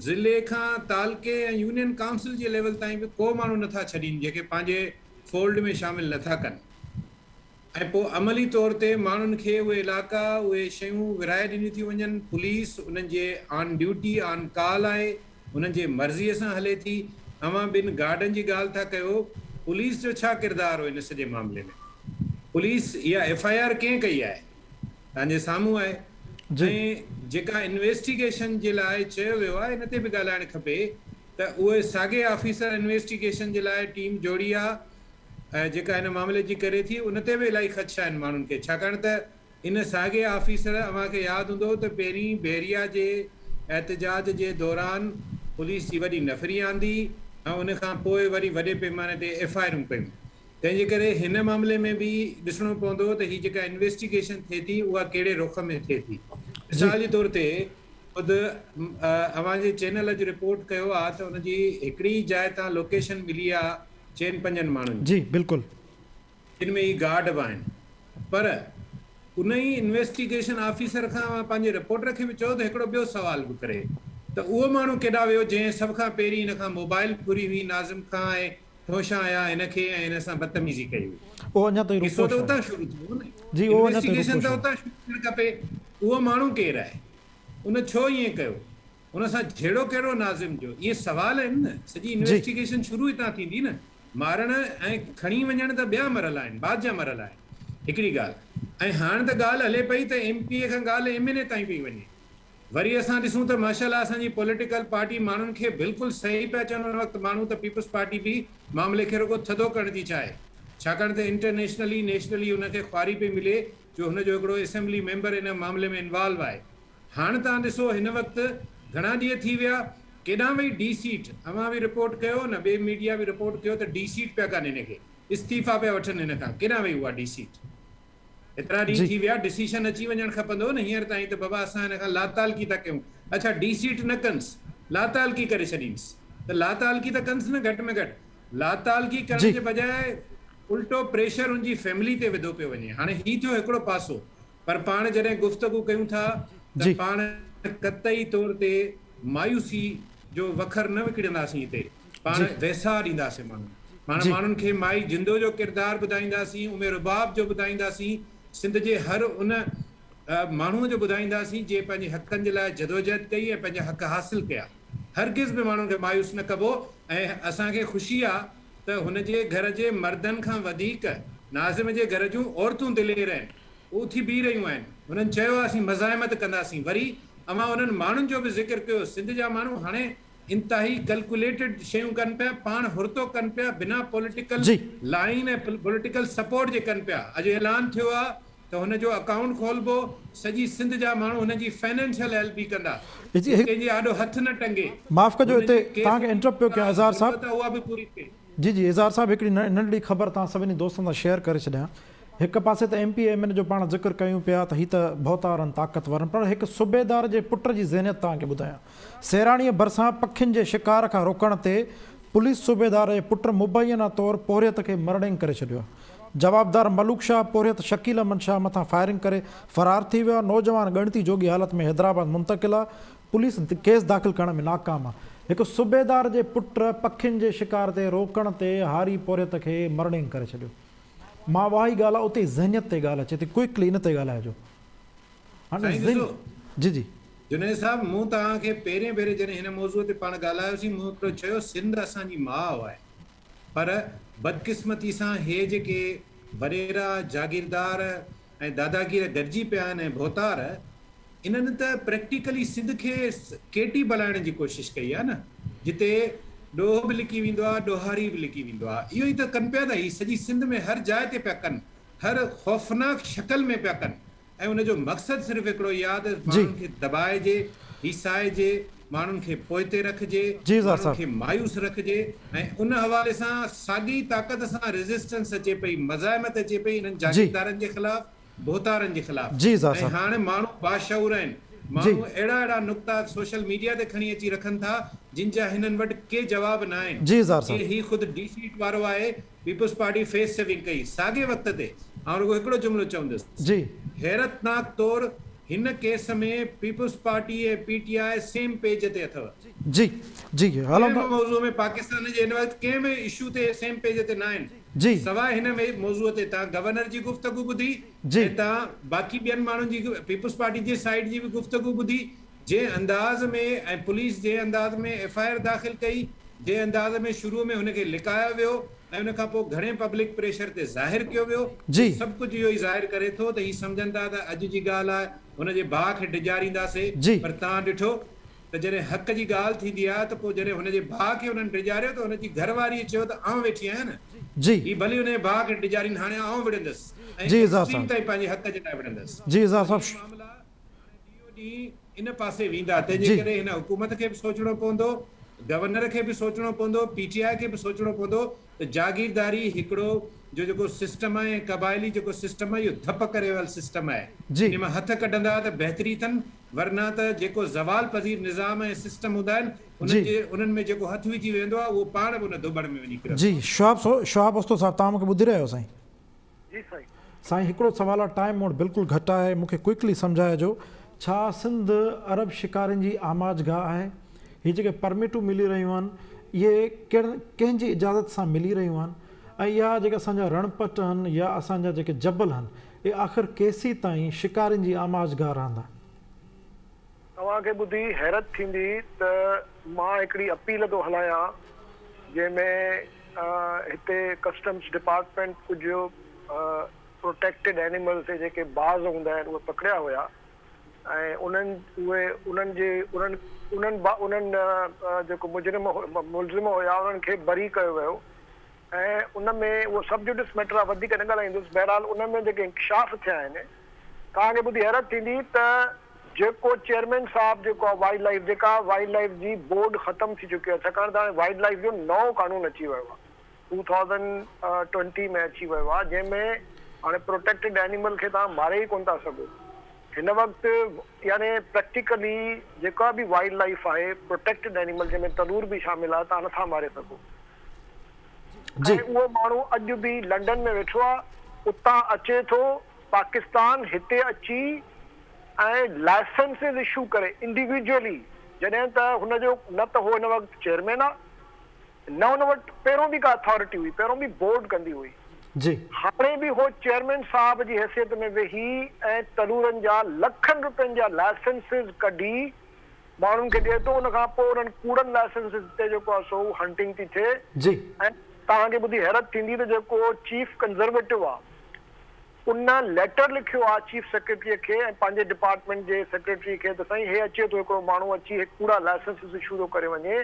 ضلعي کان تعلقي ۽ يونين ڪائونسل جي ليول تائين به ڪو ماڻهو نٿا ڇڏين جيڪي پنهنجي فولڊ ۾ شامل نٿا ڪن. ۽ پوء عملي طور تي ماڻهن کي اهي علائقا، اهي شيون ورهائي ڏنيون ٿيون وڃن، پوليس انهن جي آن ڊيوٽي، آن ڪال آهي، انهن جي مرضيء سان هلي ٿي، اوهان ٻن گارڊن جي ڳالهه ٿا ڪيو، پوليس جو ڇا ڪردار هو ان سڄي معاملي ۾؟ پوليس اها ايف I R ڪنهن ڪئي آهي؟ توهان جي سامهون آهي ۽ جيڪا انويسٽيگيشن جي لاء چيو ويو آهي ان تي به ڳالهائڻ کپي ته اهي ساڳئي آفيسر انويسٽيگيشن جي لاء ٽيم جوڙي آ، ۽ جيڪا هن معاملي جي ڪري ٿي ان تي به الاهي خدشا آهن ماڻهن کي ڇاڪاڻ ته ان ساڳئي آفيسر اوهان کي ياد هوندو ته پهرين بحريا جي احتجاج جي دوران پوليس جي وڏي نفري آندي ۽ ان کان پوء وري وڏي پيماني تي ايف I آرون ڪيون تنهن جي ڪري هن معاملي ۾ به ڏسڻو پوندو ته هي جيڪا انويسٽيگيشن ٿئي ٿي اها ڪهڙي رخ ۾ ٿئي ٿي مثال جي طور تي خود اوهان جي چينل اڄ رپورٽ ڪيو آهي ته ان جي هڪڙي ئي جاء تان لوڪيشن ملي آهي چئن پنجن ماڻهن جي. جي بلڪل. جن ۾ هي گارڊ به آهن پر ان ئي انويسٽيگيشن آفيسر کان اوهان پنهنجي رپورٽر کي به چئو ته هڪڙو ٻيو سوال به ڪري ته اهو ماڻهو ڪيڏانهن ويو جنهن سڀ کان پهرين هن کان موبائل ڦري هئي ناظم کان ۽ ٺونشا هنيا هن کي ۽ هن سان بدتميزي ڪئي هئي. اهو اڃا تائين قصو روپوش ته آهي. اتان شروع ٿيو نه. جي اهو اڃا تائين انويسٽيگيشن روپوش ته آهي. اتان شروع ٿيڻ کپي اهو ماڻهو ڪير آهي ان ڇو ائين ڪيو ان سان جهيڙو ڪهڙو ناظم جو؟ اهي سوال آهن نه. سڄي انويسٽيگيشن شروع هتان ٿيندي نه. مارڻ ۽ کڻي وڃڻ ته ٻيا مرحلا آهن، بعد جا مرحلا آهن. هڪڙي ڳالهه ۽ هاڻ ته ڳالهه هلي پئي ته ايم پي اي کان ڳالهه ايم اين اي تائين پئي وڃي. وري اسان ڏسون ته ماشاء الله اسان جي پوليٽيڪل پارٽي ماڻهن کي بلڪل صحيح پيا چون ان وقت ماڻهو ته پيپلز پارٽي به معاملي کي رڳو ٿڌو ڪرڻ ٿي چاهي. ڇاڪاڻ ته انٽرنيشنلي نيشنلي ان کي خواري پئي ملي جو هن جو هڪڙو اسيمبلي ميمبر ان معاملي ۾ انوالو آهي. هاڻ توهان ڏسو هن وقت گهڻا ڏينهن ٿي ويا ڪيڏانهن وئي ڊي سيٽ اوهان به رپورٽ ڪيو نه ٻي ميڊيا به رپورٽ ڪيو ته ڊي سيٽ پيا ڪن هن کي استعيفا پيا وٺن هن کان ڪيڏانهن وئي اها ڊي سيٽ ايترا ڏينهن ٿي ويا ڊسيشن اچي وڃڻ کپندو نه هينئر تائين ته بابا اسان هن کان لاتعلقي ٿا ڪيون اڇا ڊي سيٽ نه ڪنس لاتعلقي ڪري ڇڏينس ته لاتعلقي ته ڪنس نه گهٽ ۾ گهٽ لاتعلقي ڪرڻ جي بجاء الٽو پريشر ان جي فيملي تي وڌو پيو وڃي هاڻي هي ٿيو هڪڙو پاسو پر پاڻ جڏهن گفتگو ڪيون ٿا ته پاڻ قطعي طور تي مايوسي جو وکر نه وڪڙينداسين هتي پاڻ ويساهه ڏينداسين ماڻهن پاڻ ماڻهن کي مائي جندو جو ڪردار ٻڌائينداسين ام رباب جو ٻڌائينداسين سنڌ جي هر ان ماڻهو جو ٻڌائينداسين جنهن پنهنجي حقن جي لاء جدوجهد ڪئي ۽ پنهنجا حق حاصل ڪيا هرگز به ماڻهن کي مايوس نه ڪبو ۽ اسان کي خوشي آ ته هن جي گهر جي مردن کان وڌيڪ ناظم جي گهر جون عورتون دلير آهن. هو اٿي بيهي رهيون آهن. هنن چيو آهي اسين مزاحمت ڪنداسين. وري اوهان انهن ماڻهن جو به ذڪر ڪيو. سنڌ جا ماڻهو هاڻي انتهائي ڪلڪوليٽيڊ شيون ڪن پيا، پاڻ هرتو ڪن پيا، بنا پوليٽيڪل لائين ۽ پوليٽيڪل سپورٽ جي ڪن پيا. اڄ اعلان ٿيو آهي ته هن جو اڪائونٽ کولبو، سڄي سنڌ جا ماڻهو هن جي فنانشل هيلپ به ڪندا. هو ڪنهن جي آڏو هٿ نه ٽنگي. معاف ڪجو هن هتي جي ڪيس توهان کي جي انٽرپٽ پيو جيڪا ڪيان اظهار صاحب. ضرورت آهي اها به پوري ٿئي. جي جي اظهار صاحب هڪڙي ننڍڙي خبر توهان سڀني دوستن سان شيئر ڪري ڇڏيان. هڪ پاسي ته ايم پي ايم اين جو پاڻ ذڪر ڪيون پيا ته هي ته ڀوتارن طاقتورن پر هڪ صوبيدار جي پٽ جي ذهنيت توهان کي ٻڌايان. سيراڻيء ڀرسان پکين جي شڪار کان روڪڻ تي پوليس صوبيدار جي پٽ مبينا طور پورهيت کي مرڻينگ ڪري ڇڏيو آهي. جوابدار ملوڪ شاهه پورهيت شڪيل احمد شاهه مٿان فائرنگ ڪري فرار ٿي ويو آهي. نوجوان ڳڻتي جوڳي حالت ۾ حيدرآباد منتقل آهي. پوليس ڪيس داخل ڪرڻ ۾ ناڪام آهي. هڪ صوبيدار جي پٽ پکين جي شڪار تي روڪڻ تي هاري پورهيت کي مرڻينگ ڪري ڇڏيو. مان اها ئي ڳالهه آ اتي ذهنيت تي ڳالهه اچي ٿي ڪوئڪلي ان تي ڳالهائجو هاڻي سائين ذهن ڏسو جي جي. جنيد صاحب مون توهان کي پهرين ڀيري جڏهن هن موضوع تي پاڻ ڳالهايوسين مون هڪڙو چيو سنڌ اسان جي ماء آهي پر بدقسمتي سان هي جيڪي وڏيرا جاگيردار ۽ داداگير گڏجي پيا آهن ۽ ڀوتار، انهن ته پريڪٽيڪلي سنڌ کي ڪيٽي بڻائڻ جي ڪوشش ڪئي آهي نه، جتي ڏوهه به لڪي ويندو آهي، ڏوهاري به لڪي ويندو آهي. اهو ئي ته ڪن پيا نه، هي سڄي سنڌ ۾ هر جاء تي پيا ڪن، هر خوفناڪ شڪل ۾ پيا ڪن ۽ ان جو مقصد صرف هڪڙو ئي آهي ته ماڻهن کي دٻائجي، هيسائجي، ماڻهن کي پوئتي رکجي، ماڻهن کي مايوس رکجي ۽ ان حوالي سان ساڳي ئي طاقت سان ريزسٽنس اچي پئي، مزاحمت اچي پئي انهن جاگيردارن جي خلاف. ڀوتارن جي خلاف ۽ هاڻ ماڻهو باشعور آهن، ماڻهو اهڙا اهڙا نقطا سوشل ميڊيا تي کڻي اچي رکن ٿا جن جا هنن وٽ ڪي جواب نه آهن، جيئن هي خود ڊي سيٽ وارو آهي، پيپلز پارٽي فيس سيونگ ڪئي، ساڳئي وقت تي آئون رڳو هڪڙو جملو چوندس، حيرتناڪ طور هن case ۾ peoples party ۽ P T I same page تي اٿو. ڪنهن به موضوع ۾ پاڪستان جي هن وقت ڪنهن به اشو تي سيم پيج تي نه آهن. سواء هن موضوع تي تان گورنر جي گفتگو ٻڌي ۽ تان باقي ٻين ماڻهن جي پيپلز پارٽي جي سائيڊ جي به گفتگو ٻڌي جنهن انداز ۾ ۽ پوليس جنهن انداز ۾ ايف I R داخل ڪئي جنهن انداز ۾ شروع ۾ هن کي لڪايو ويو ۽ ان کان پوء گهڻي پبلڪ پريشر تي ظاهر ڪيو ويو سڀ ڪجهه اهو ئي ظاهر ڪري ٿو ته هي سمجهن ٿا ته اڄ جي ڳالهه آهي هن جي ڀاء کي ڊيڄارينداسي پر تان ڏٺو ته جڏهن حق جي ڳالهه ٿيندي آهي ته پوء جڏهن هن جي ڀاء کي انهن ڊيڄاريو ته هن جي گهر واريء چيو ته آئون ويٺي آهيان نه، هي ڀلي هن جي ڀاء کي ڊيڄارين هاڻي آئون وڙهندس ۽ ايڪسٽريم تائين پنهنجي حق جي لاء وڙهندس. اظهار ته اهي معاملا هاڻي ڏينهون ڏينهن ان پاسي ويندا، تنهن جي ڪري هن حڪومت کي به سوچڻو پوندو، گورنر کي به سوچڻو پوندو، پي ٽي آء کي به سوچڻو پوندو ته جاگيرداري هڪڙو جو جيڪو سسٽم آهي ۽ قبائلي جيڪو سسٽم آهي اهو ڌپ ڪري ويل سسٽم آهي، انهي مان هٿ ڪڍندا ته بهتري اٿن ورنه ته جيڪو زوال پذير نظام ۽ سسٽم هوندا آهن انهن جي انهن ۾ جيڪو هٿ وجهي ويهندو آهي اهو پاڻ به ان ڌوٻڻ ۾ وڃي ڪرندو جي آهي. شهاب شهاب اوستو صاحب توهان مونکي ٻڌي رهيا آهيو سائين. جي سائين. سائين هڪڙو سوال آ ٽائيم مون وٽ بلڪل گهٽ آهي مونکي ڪوئڪلي سمجهائجو ڇا سنڌ عرب شڪارين جي آماجگاهه آهي هي جيڪي پرمٽون ملي رهيون آهن اهي ڪهڙن ڪنهن جي اجازت سان ملي رهيون آهن ۽ اها جيڪي اسان جا رڻ پٽ آهن يا اسان جا جيڪي جبل آهن اهي آخر ڪيسين تائين شڪارين جي آماجگاهه رهندا؟ توهان کي ٻڌي حيرت ٿيندي ته مان هڪڙي اپيل ٿو هلايان جنهن ۾ هتي ڪسٽمز ڊپارٽمينٽ ڪجهه پروٽيڪٽيڊ اينيملز جيڪي باز هوندا آهن اهي پڪڙيا هيا ۽ انهن اهي انهن جي انهن انهن انهن جيڪو مجرم ملزم هيا انهن کي بري ڪيو ويو ۽ ان ۾ اهو سب جوڊس ميٽر آهي وڌيڪ نه ڳالهائيندس بهرحال ان ۾ جيڪي انڪشاف ٿيا آهن توهان کي ٻڌي حيرت ٿيندي ته جيڪو چيئرمين صاحب جيڪو آهي وائلڊ لائيف جيڪا وائلڊ لائيف جي بورڊ ختم ٿي چڪي آهي ڇاڪاڻ ته هاڻي وائلڊ لائيف جو نئون قانون اچي ويو آهي ٽو ٿائوزنڊ ٽوئنٽي ۾ اچي ويو آهي جنهن ۾ هاڻي پروٽيڪٽيڊ اينيمل کي توهان ماري ئي ڪونه ٿا سگهو هن وقت يعني پريڪٽيڪلي جيڪا به وائلڊ لائيف آهي پروٽيڪٽيڊ اينيمل جنهن ۾ تلور به شامل آهي توهان نٿا ماري سگهو ۽ اهو ماڻهو اڄ به لنڊن ۾ ويٺو آ اتان اچي ٿو پاڪستان هتي اچي ۽ لائسنسز اشو ڪري انڊيويجوئلي جڏهن ته هن جو نه ته هو هن وقت چيئرمين آ نه هن وٽ پهريون به ڪا اٿارٽي هئي پهريون به بورڊ ڪندي هئي هاڻي به هو چيئرمين صاحب جي حيثيت ۾ ويهي ۽ تلورن جا لکن روپين جا لائسنسز ڪڍي ماڻهن کي ڏئي ٿو ان کان پوء انهن ڪوڙن لائسنسز تي جيڪو آهي سو هنٽنگ ٿي ٿئي ۽ توهان کي ٻڌي حيرت ٿيندي ته جيڪو چيف ڪنزرويٽو آهي ان ليٽر لکيو آهي چيف سيڪريٽري کي ۽ پنهنجي ڊپارٽمينٽ جي سيڪريٽري کي ته سائين هي اچي ٿو هڪڙو ماڻهو اچي هي ڪوڙا لائسنسز اشو ٿو ڪري وڃي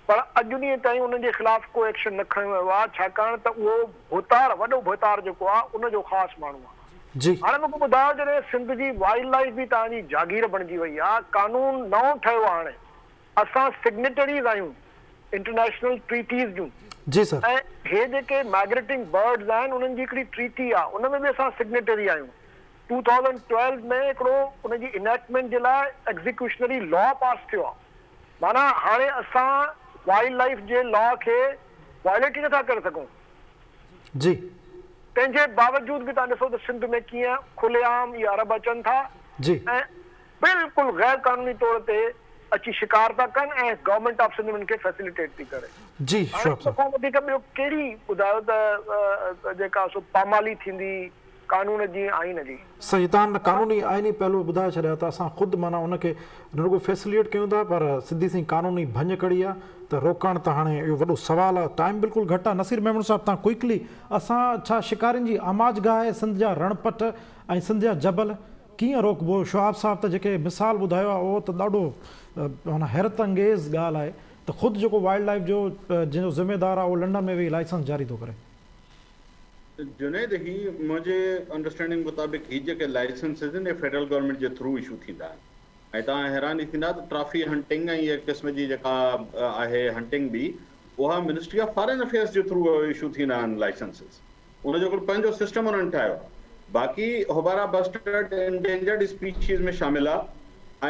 پر اڄ ڏينهن تائين انهن جي خلاف ڪو ايڪشن نه کنيو ويو آهي ڇاڪاڻ ته اهو ڀوتار وڏو ڀوتار جيڪو آهي ان جو خاص ماڻهو آهي. هاڻي مون کي ٻڌايو جڏهن سنڌ جي وائلڊ لائيف به توهان جي جاگير بڻجي وئي آهي قانون نئون ٺهيو آهي هاڻي اسان سگنيٽريز آهيون انٽرنيشنل ٽريٽيز جون ۽ هي جيڪي مائگريٽنگ برڊز آهن انهن جي هڪڙي ٽريٽي آهي ان ۾ به اسان سگنيٽري آهيون 2012 ۾ هڪڙو ان جي انيڪٽمينٽ جي لاء ايگزيڪيوشنري لا پاس ٿيو آهي معنيٰ هاڻي اسان وائلڊ لائيف جي لا کي وائليٽ ئي نٿا ڪري سگهون. تنهن جي باوجود به توهان ڏسو ته سنڌ ۾ ڪيئن کلي عام اهي عرب اچن ٿا ۽ بلڪل غير قانوني طور تي اچي شڪار ٿا ڪن ۽ گورنمينٽ آف سنڌ انهن کي فيسليٽيٽ ٿي ڪري. هاڻي ان کان وڌيڪ ٻيو ڪهڙي ٻڌايو ته جيڪا سو پامالي ٿيندي. قانون جي ۽ آئين جي. سائين توهان قانوني آئيني پهلو ٻڌائي ڇڏيا ته اسان خود معنيٰ ان کي نه رڳو فيسليٽ ڪيون ٿا پر سڌي سئين قانوني ڀڃ ڪڙي آ ته روڪڻ ته هاڻي اهو وڏو سوال آ ٽائيم بلڪل گهٽ آ نصير ميمڻ صاحب توهان ڪوئڪلي اسان ڇا شڪارين جي آماجگاهه آهي سنڌ جا رڻ پٽ ۽ سنڌ جا جبل ڪيئن روڪبو شهاب صاحب ته جيڪي مثال ٻڌايو آ اهو ته ڏاڍو معنيٰ حيرت انگيز ڳالهه آهي ته خود جيڪو وائلڊ لائيف جو جنهن جو ذميدار آ اهو لنڊن ۾ ويهي لائسنس جاري ٿو ڪري. جنيد هي منهنجي انڊرسٽينڊنگ مطابق هي جيڪي لائسنسز آهن اهي فيڊرل گورنمينٽ جي ٿرو اشو ٿيندا آهن ۽ توهان حيران ئي ٿيندا ته ٽرافي هنٽنگ ۽ اهي قسم جي جيڪا آهي هنٽنگ به اها منسٽري آف فارين افيئرس جي ٿرو اشو ٿيندا آهن لائسنسز ان جو هڪڙو پنهنجو سسٽم انهن ٺاهيو آهي باقي هوبارا بسٽرڊ انڊينجرڊ اسپيشيز ۾ شامل آهي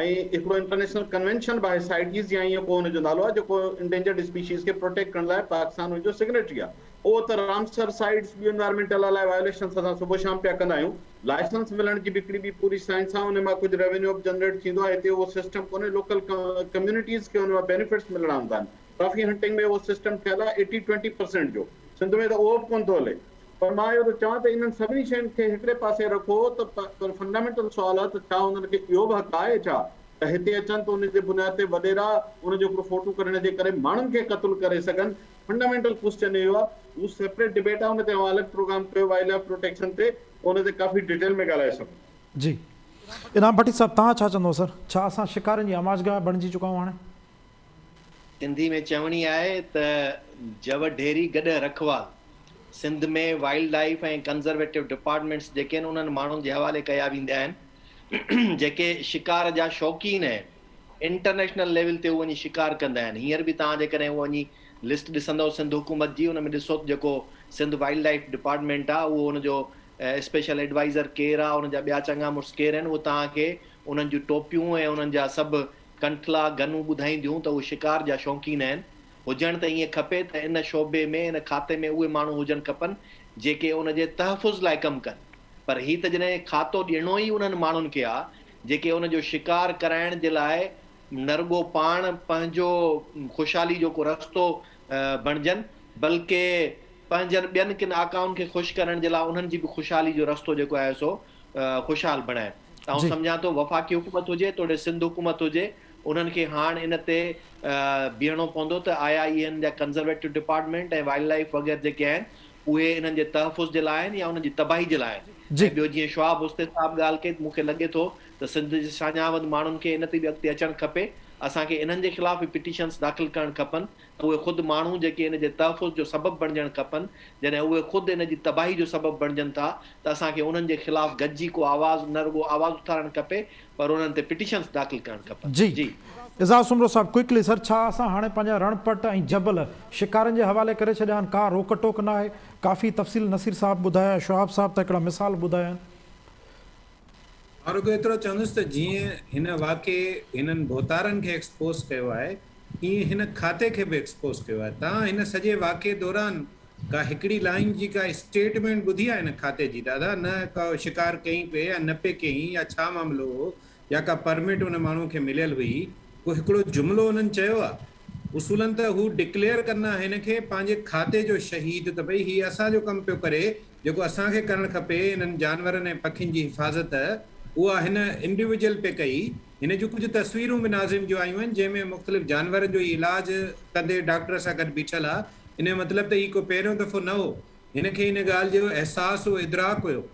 ۽ هڪڙو انٽرنيشنل ڪنوينشن به آهي سائيٽيز يا ائين ڪو ان جو نالو آهي جيڪو انڊينجرڊ اسپيشيز کي پروٽيڪٽ ڪرڻ لاء پاڪستان ان جو سگنيٽري آهي اهو ته رامسر سائيٽس ٻيون انوائرمينٽل لاء وايوليشنس اسان صبح شام پيا ڪندا آهيون. لائسنس ملڻ جي به هڪڙي ٻي پوري سائنس آهي ان مان ڪجهه ريونيو به جنريٽ ٿيندو آهي هتي اهو سسٽم ڪونهي لوڪل ڪميونٽيز کي ان مان بينيفٽس ملڻا هوندا آهن ٽرافي هنٽنگ ۾ اهو سسٽم ٺهيل آهي ايٽي ٽوئنٽي پرسينٽ جو سنڌ ۾ ته اهو به ڪونه ٿو هلي پر مان اهو ٿو چوان ته انهن سڀني شين کي هڪڙي پاسي رکو ته پر فنڊامينٽل سوال آهي ته ڇا انهن کي اهو به حق آهي ڇا ته هتي اچن ته ان جي بنياد تي وڏيرا ان جو هڪڙو فوٽو ڪڍڻ جي ڪري ماڻهن کي قتل ڪري سگهن فنڊامينٽل ڪوسچن اهو آهي، اهو سيپريٽ ڊبيٽ آهي ان تي اوهان الڳ پروگرام ڪيو وائلڊ لائيف پروٽيڪشن تي ان تي ڪافي ڊيٽيل ۾ ڳالهائي سگهون ٿا. جي انعام ڀٽي صاحب توهان ڇا چوندو سر ڇا اسان شڪارين جي آماجگاهه بڻجي چڪا آهيون هاڻي؟ سنڌي ۾ چوڻي آهي ته جوء ڍيري گڏهه رکوال. Sindh ۾ wildlife ۽ conservative departments جيڪي آهن انهن ماڻهن جي حوالي ڪيا ويندا آهن جيڪي شڪار جا شوقين آهن. انٽرنيشنل ليول تي هو وڃي شڪار ڪندا آهن. هينئر به توهان جيڪڏهن اهو وڃي لسٽ ڏسندؤ سنڌ حڪومت جي ان ۾ ڏسو ته جيڪو سنڌ وائلڊ لائيف ڊپارٽمينٽ آهي اهو ان جو اسپيشل ايڊوائيزر ڪير آهي ان جا ٻيا چڱا مڙس ڪير آهن اهو توهان کي انهن جون ٽوپيون ۽ انهن جا سڀ ڪنٺلا گنون ٻڌائينديون ته اهي شڪار جا شوقين آهن. هجڻ ته ائين کپي ته ان شعبي ۾ ان کاتي ۾ اهي ماڻهو هجڻ کپن جيڪي ان جي تحفظ لاء ڪم ڪن پر هي ته جڏهن کاتو ڏيڻو ئي انهن ماڻهن کي آ جيڪي ان جو شڪار ڪرائڻ جي لاء نه رڳو پاڻ پنهنجو خوشحالي جو ڪو رستو بڻجن بلڪه پنهنجن ٻين ڪن آقائن کي خوش ڪرڻ جي لاء انهن جي به خوشحالي جو رستو جيڪو آهي سو خوشحال بڻائن ته آئون سمجهان ٿو وفاقي حڪومت هجي توڙي سنڌ حڪومت هجي انهن کي هاڻ ان تي بيهڻو پوندو ته آيا اهي انهن جا ڪنزرويٽو ڊپارٽمينٽ ۽ وائلڊ لائيف وغيره جيڪي آهن اهي انهن جي تحفظ جي لاء آهن يا انهن جي تباهي جي لاء آهن ۽ ٻيو جيئن شهاب حسني صاحب ڳالهه ڪئي ته مون کي لڳي ٿو ته سنڌ جي ساڃاهه وند ماڻهن کي ان تي به اڳتي اچڻ کپي اسان کي انهن جي خلاف به پٽيشنس داخل ڪرڻ کپن ته اهي خود ماڻهو جيڪي ان جي تحفظ جو سبب بڻجڻ کپن جڏهن اهي خود ان جي تباهي جو سبب بڻجن ٿا ته اسان کي انهن جي خلاف گڏجي ڪو آواز نه رڳو آواز اٿارڻ کپي پر انهن تي پٽيشنس داخل ڪرڻ کپن. جي جي. اعزاز سومرو صاحب ڪوئڪلي سر ڇا اسان هاڻي پنهنجا رڻ پٽ ۽ جبل شڪارين جي حوالي ڪري ڇڏيا آهن ڪا روڪ ٽوڪ نه آهي ڪافي تفصيل نصير صاحب ٻڌايا شهاب صاحب ته هڪڙا مثال ٻڌايا آهن. مان رڳو ايترو چوندس ته جيئن هن واقعي هنن ڀوتارن کي ايڪسپوز ڪيو آهي تيئن هن کاتي کي به ايڪسپوز ڪيو آهي. توهان هن سڄي واقعي دوران ڪا هڪڙي لائين جي ڪا اسٽيٽمينٽ ٻڌي آهي هن کاتي جي دادا نه ڪا شڪار ڪيائين پئي يا نه پئي ڪيائين يا ڇا معاملو هو يا ڪا پرمٽ ان ماڻهو کي مليل هئي ڪو هڪڙو جملو انهن چيو آ اصولن ته هو ڊڪليئر ڪن ها هن کي پنهنجي کاتي جو شهيد ته ڀئي هي اسان جو ڪم پيو ڪري جيڪو اسان کي ڪرڻ کپي انهن جانورن ۽ پکين جي حفاظت اها هن انڊيويجل پئي ڪئي هن جون ڪجهه تصويرون به ناظم جون آيون آهن جنهن ۾ مختلف جانورن جو هي علاج ڪندي ڊاڪٽر سان گڏ بيٺل آ ان جو مطلب ته هي ڪو پهريون دفعو نه هو. هن کي ان ڳالهه جو احساس هو، ادراڪ هيو.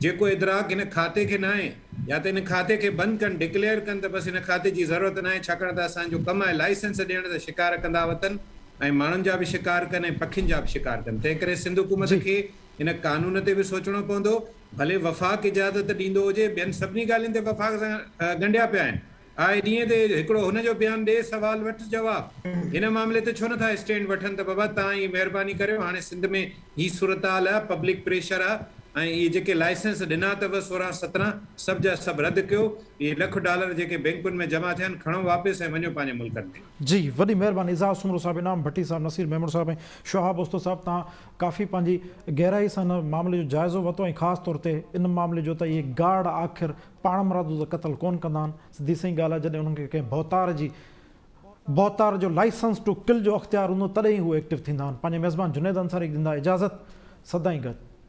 جيڪو ادراڪ هن کاتي کي ناهي. يا ته هن کاتي کي بند ڪن، ڊڪليئر ڪن ته بس هن کاتي جي ضرورت ناهي ڇاڪاڻ ته اسان جو ڪم آهي لائسنس ڏيڻ ته شڪار ڪندا وتن ۽ ماڻهن جا به شڪار ڪن ۽ پکين جا به شڪار ڪن. تنهنڪري سنڌ حڪومت کي ان قانون تي به سوچڻو پوندو. ڀلي وفاق اجازت ڏيندو هجي، ٻين سڀني ڳالهين تي وفاق سان ڳنڍيا پيا آهن. آء ڏينهن تي هڪڙو هن جو بيان ڏي سوال وٺ جواب هن معاملي تي ڇو نٿا اسٽينڊ وٺن ته بابا توهان هي مهرباني ڪريو هاڻي سنڌ ۾ هي صورتحال آ پبلڪ پريشر آ ۽ اهي جيڪي لائسنس ڏنا اٿو 16 17 سڀ جا سڀ رد ڪيو اهي لک ڊالر جيڪي بينڪن ۾ جمع ٿيا آهن کڻو واپس ۽ وڃو پنهنجي ملڪن ۾. جي وڏي مهرباني اعزاز سومرو صاحب انعام ڀٽي صاحب نصير ميمڻ صاحب ۽ شهاب اوستو صاحب توهان ڪافي پنهنجي گهرائي سان ان معاملي جو جائزو ورتو ۽ خاص طور تي ان معاملي جو ته اهي گارڊ آخر پاڻمرادو ته قتل ڪونه ڪندا آهن، سڌي سئين ڳالهه آهي جڏهن انهن کي ڪنهن ڀوتار جي ڀوتار جو لائسنس ٽو ڪل جو اختيار هوندو تڏهن ئي هو ايڪٽو ٿيندا آهن. پنهنجي ميزبان جنيد انصاري کي ڏيندا اجازت. سدائين گڏ.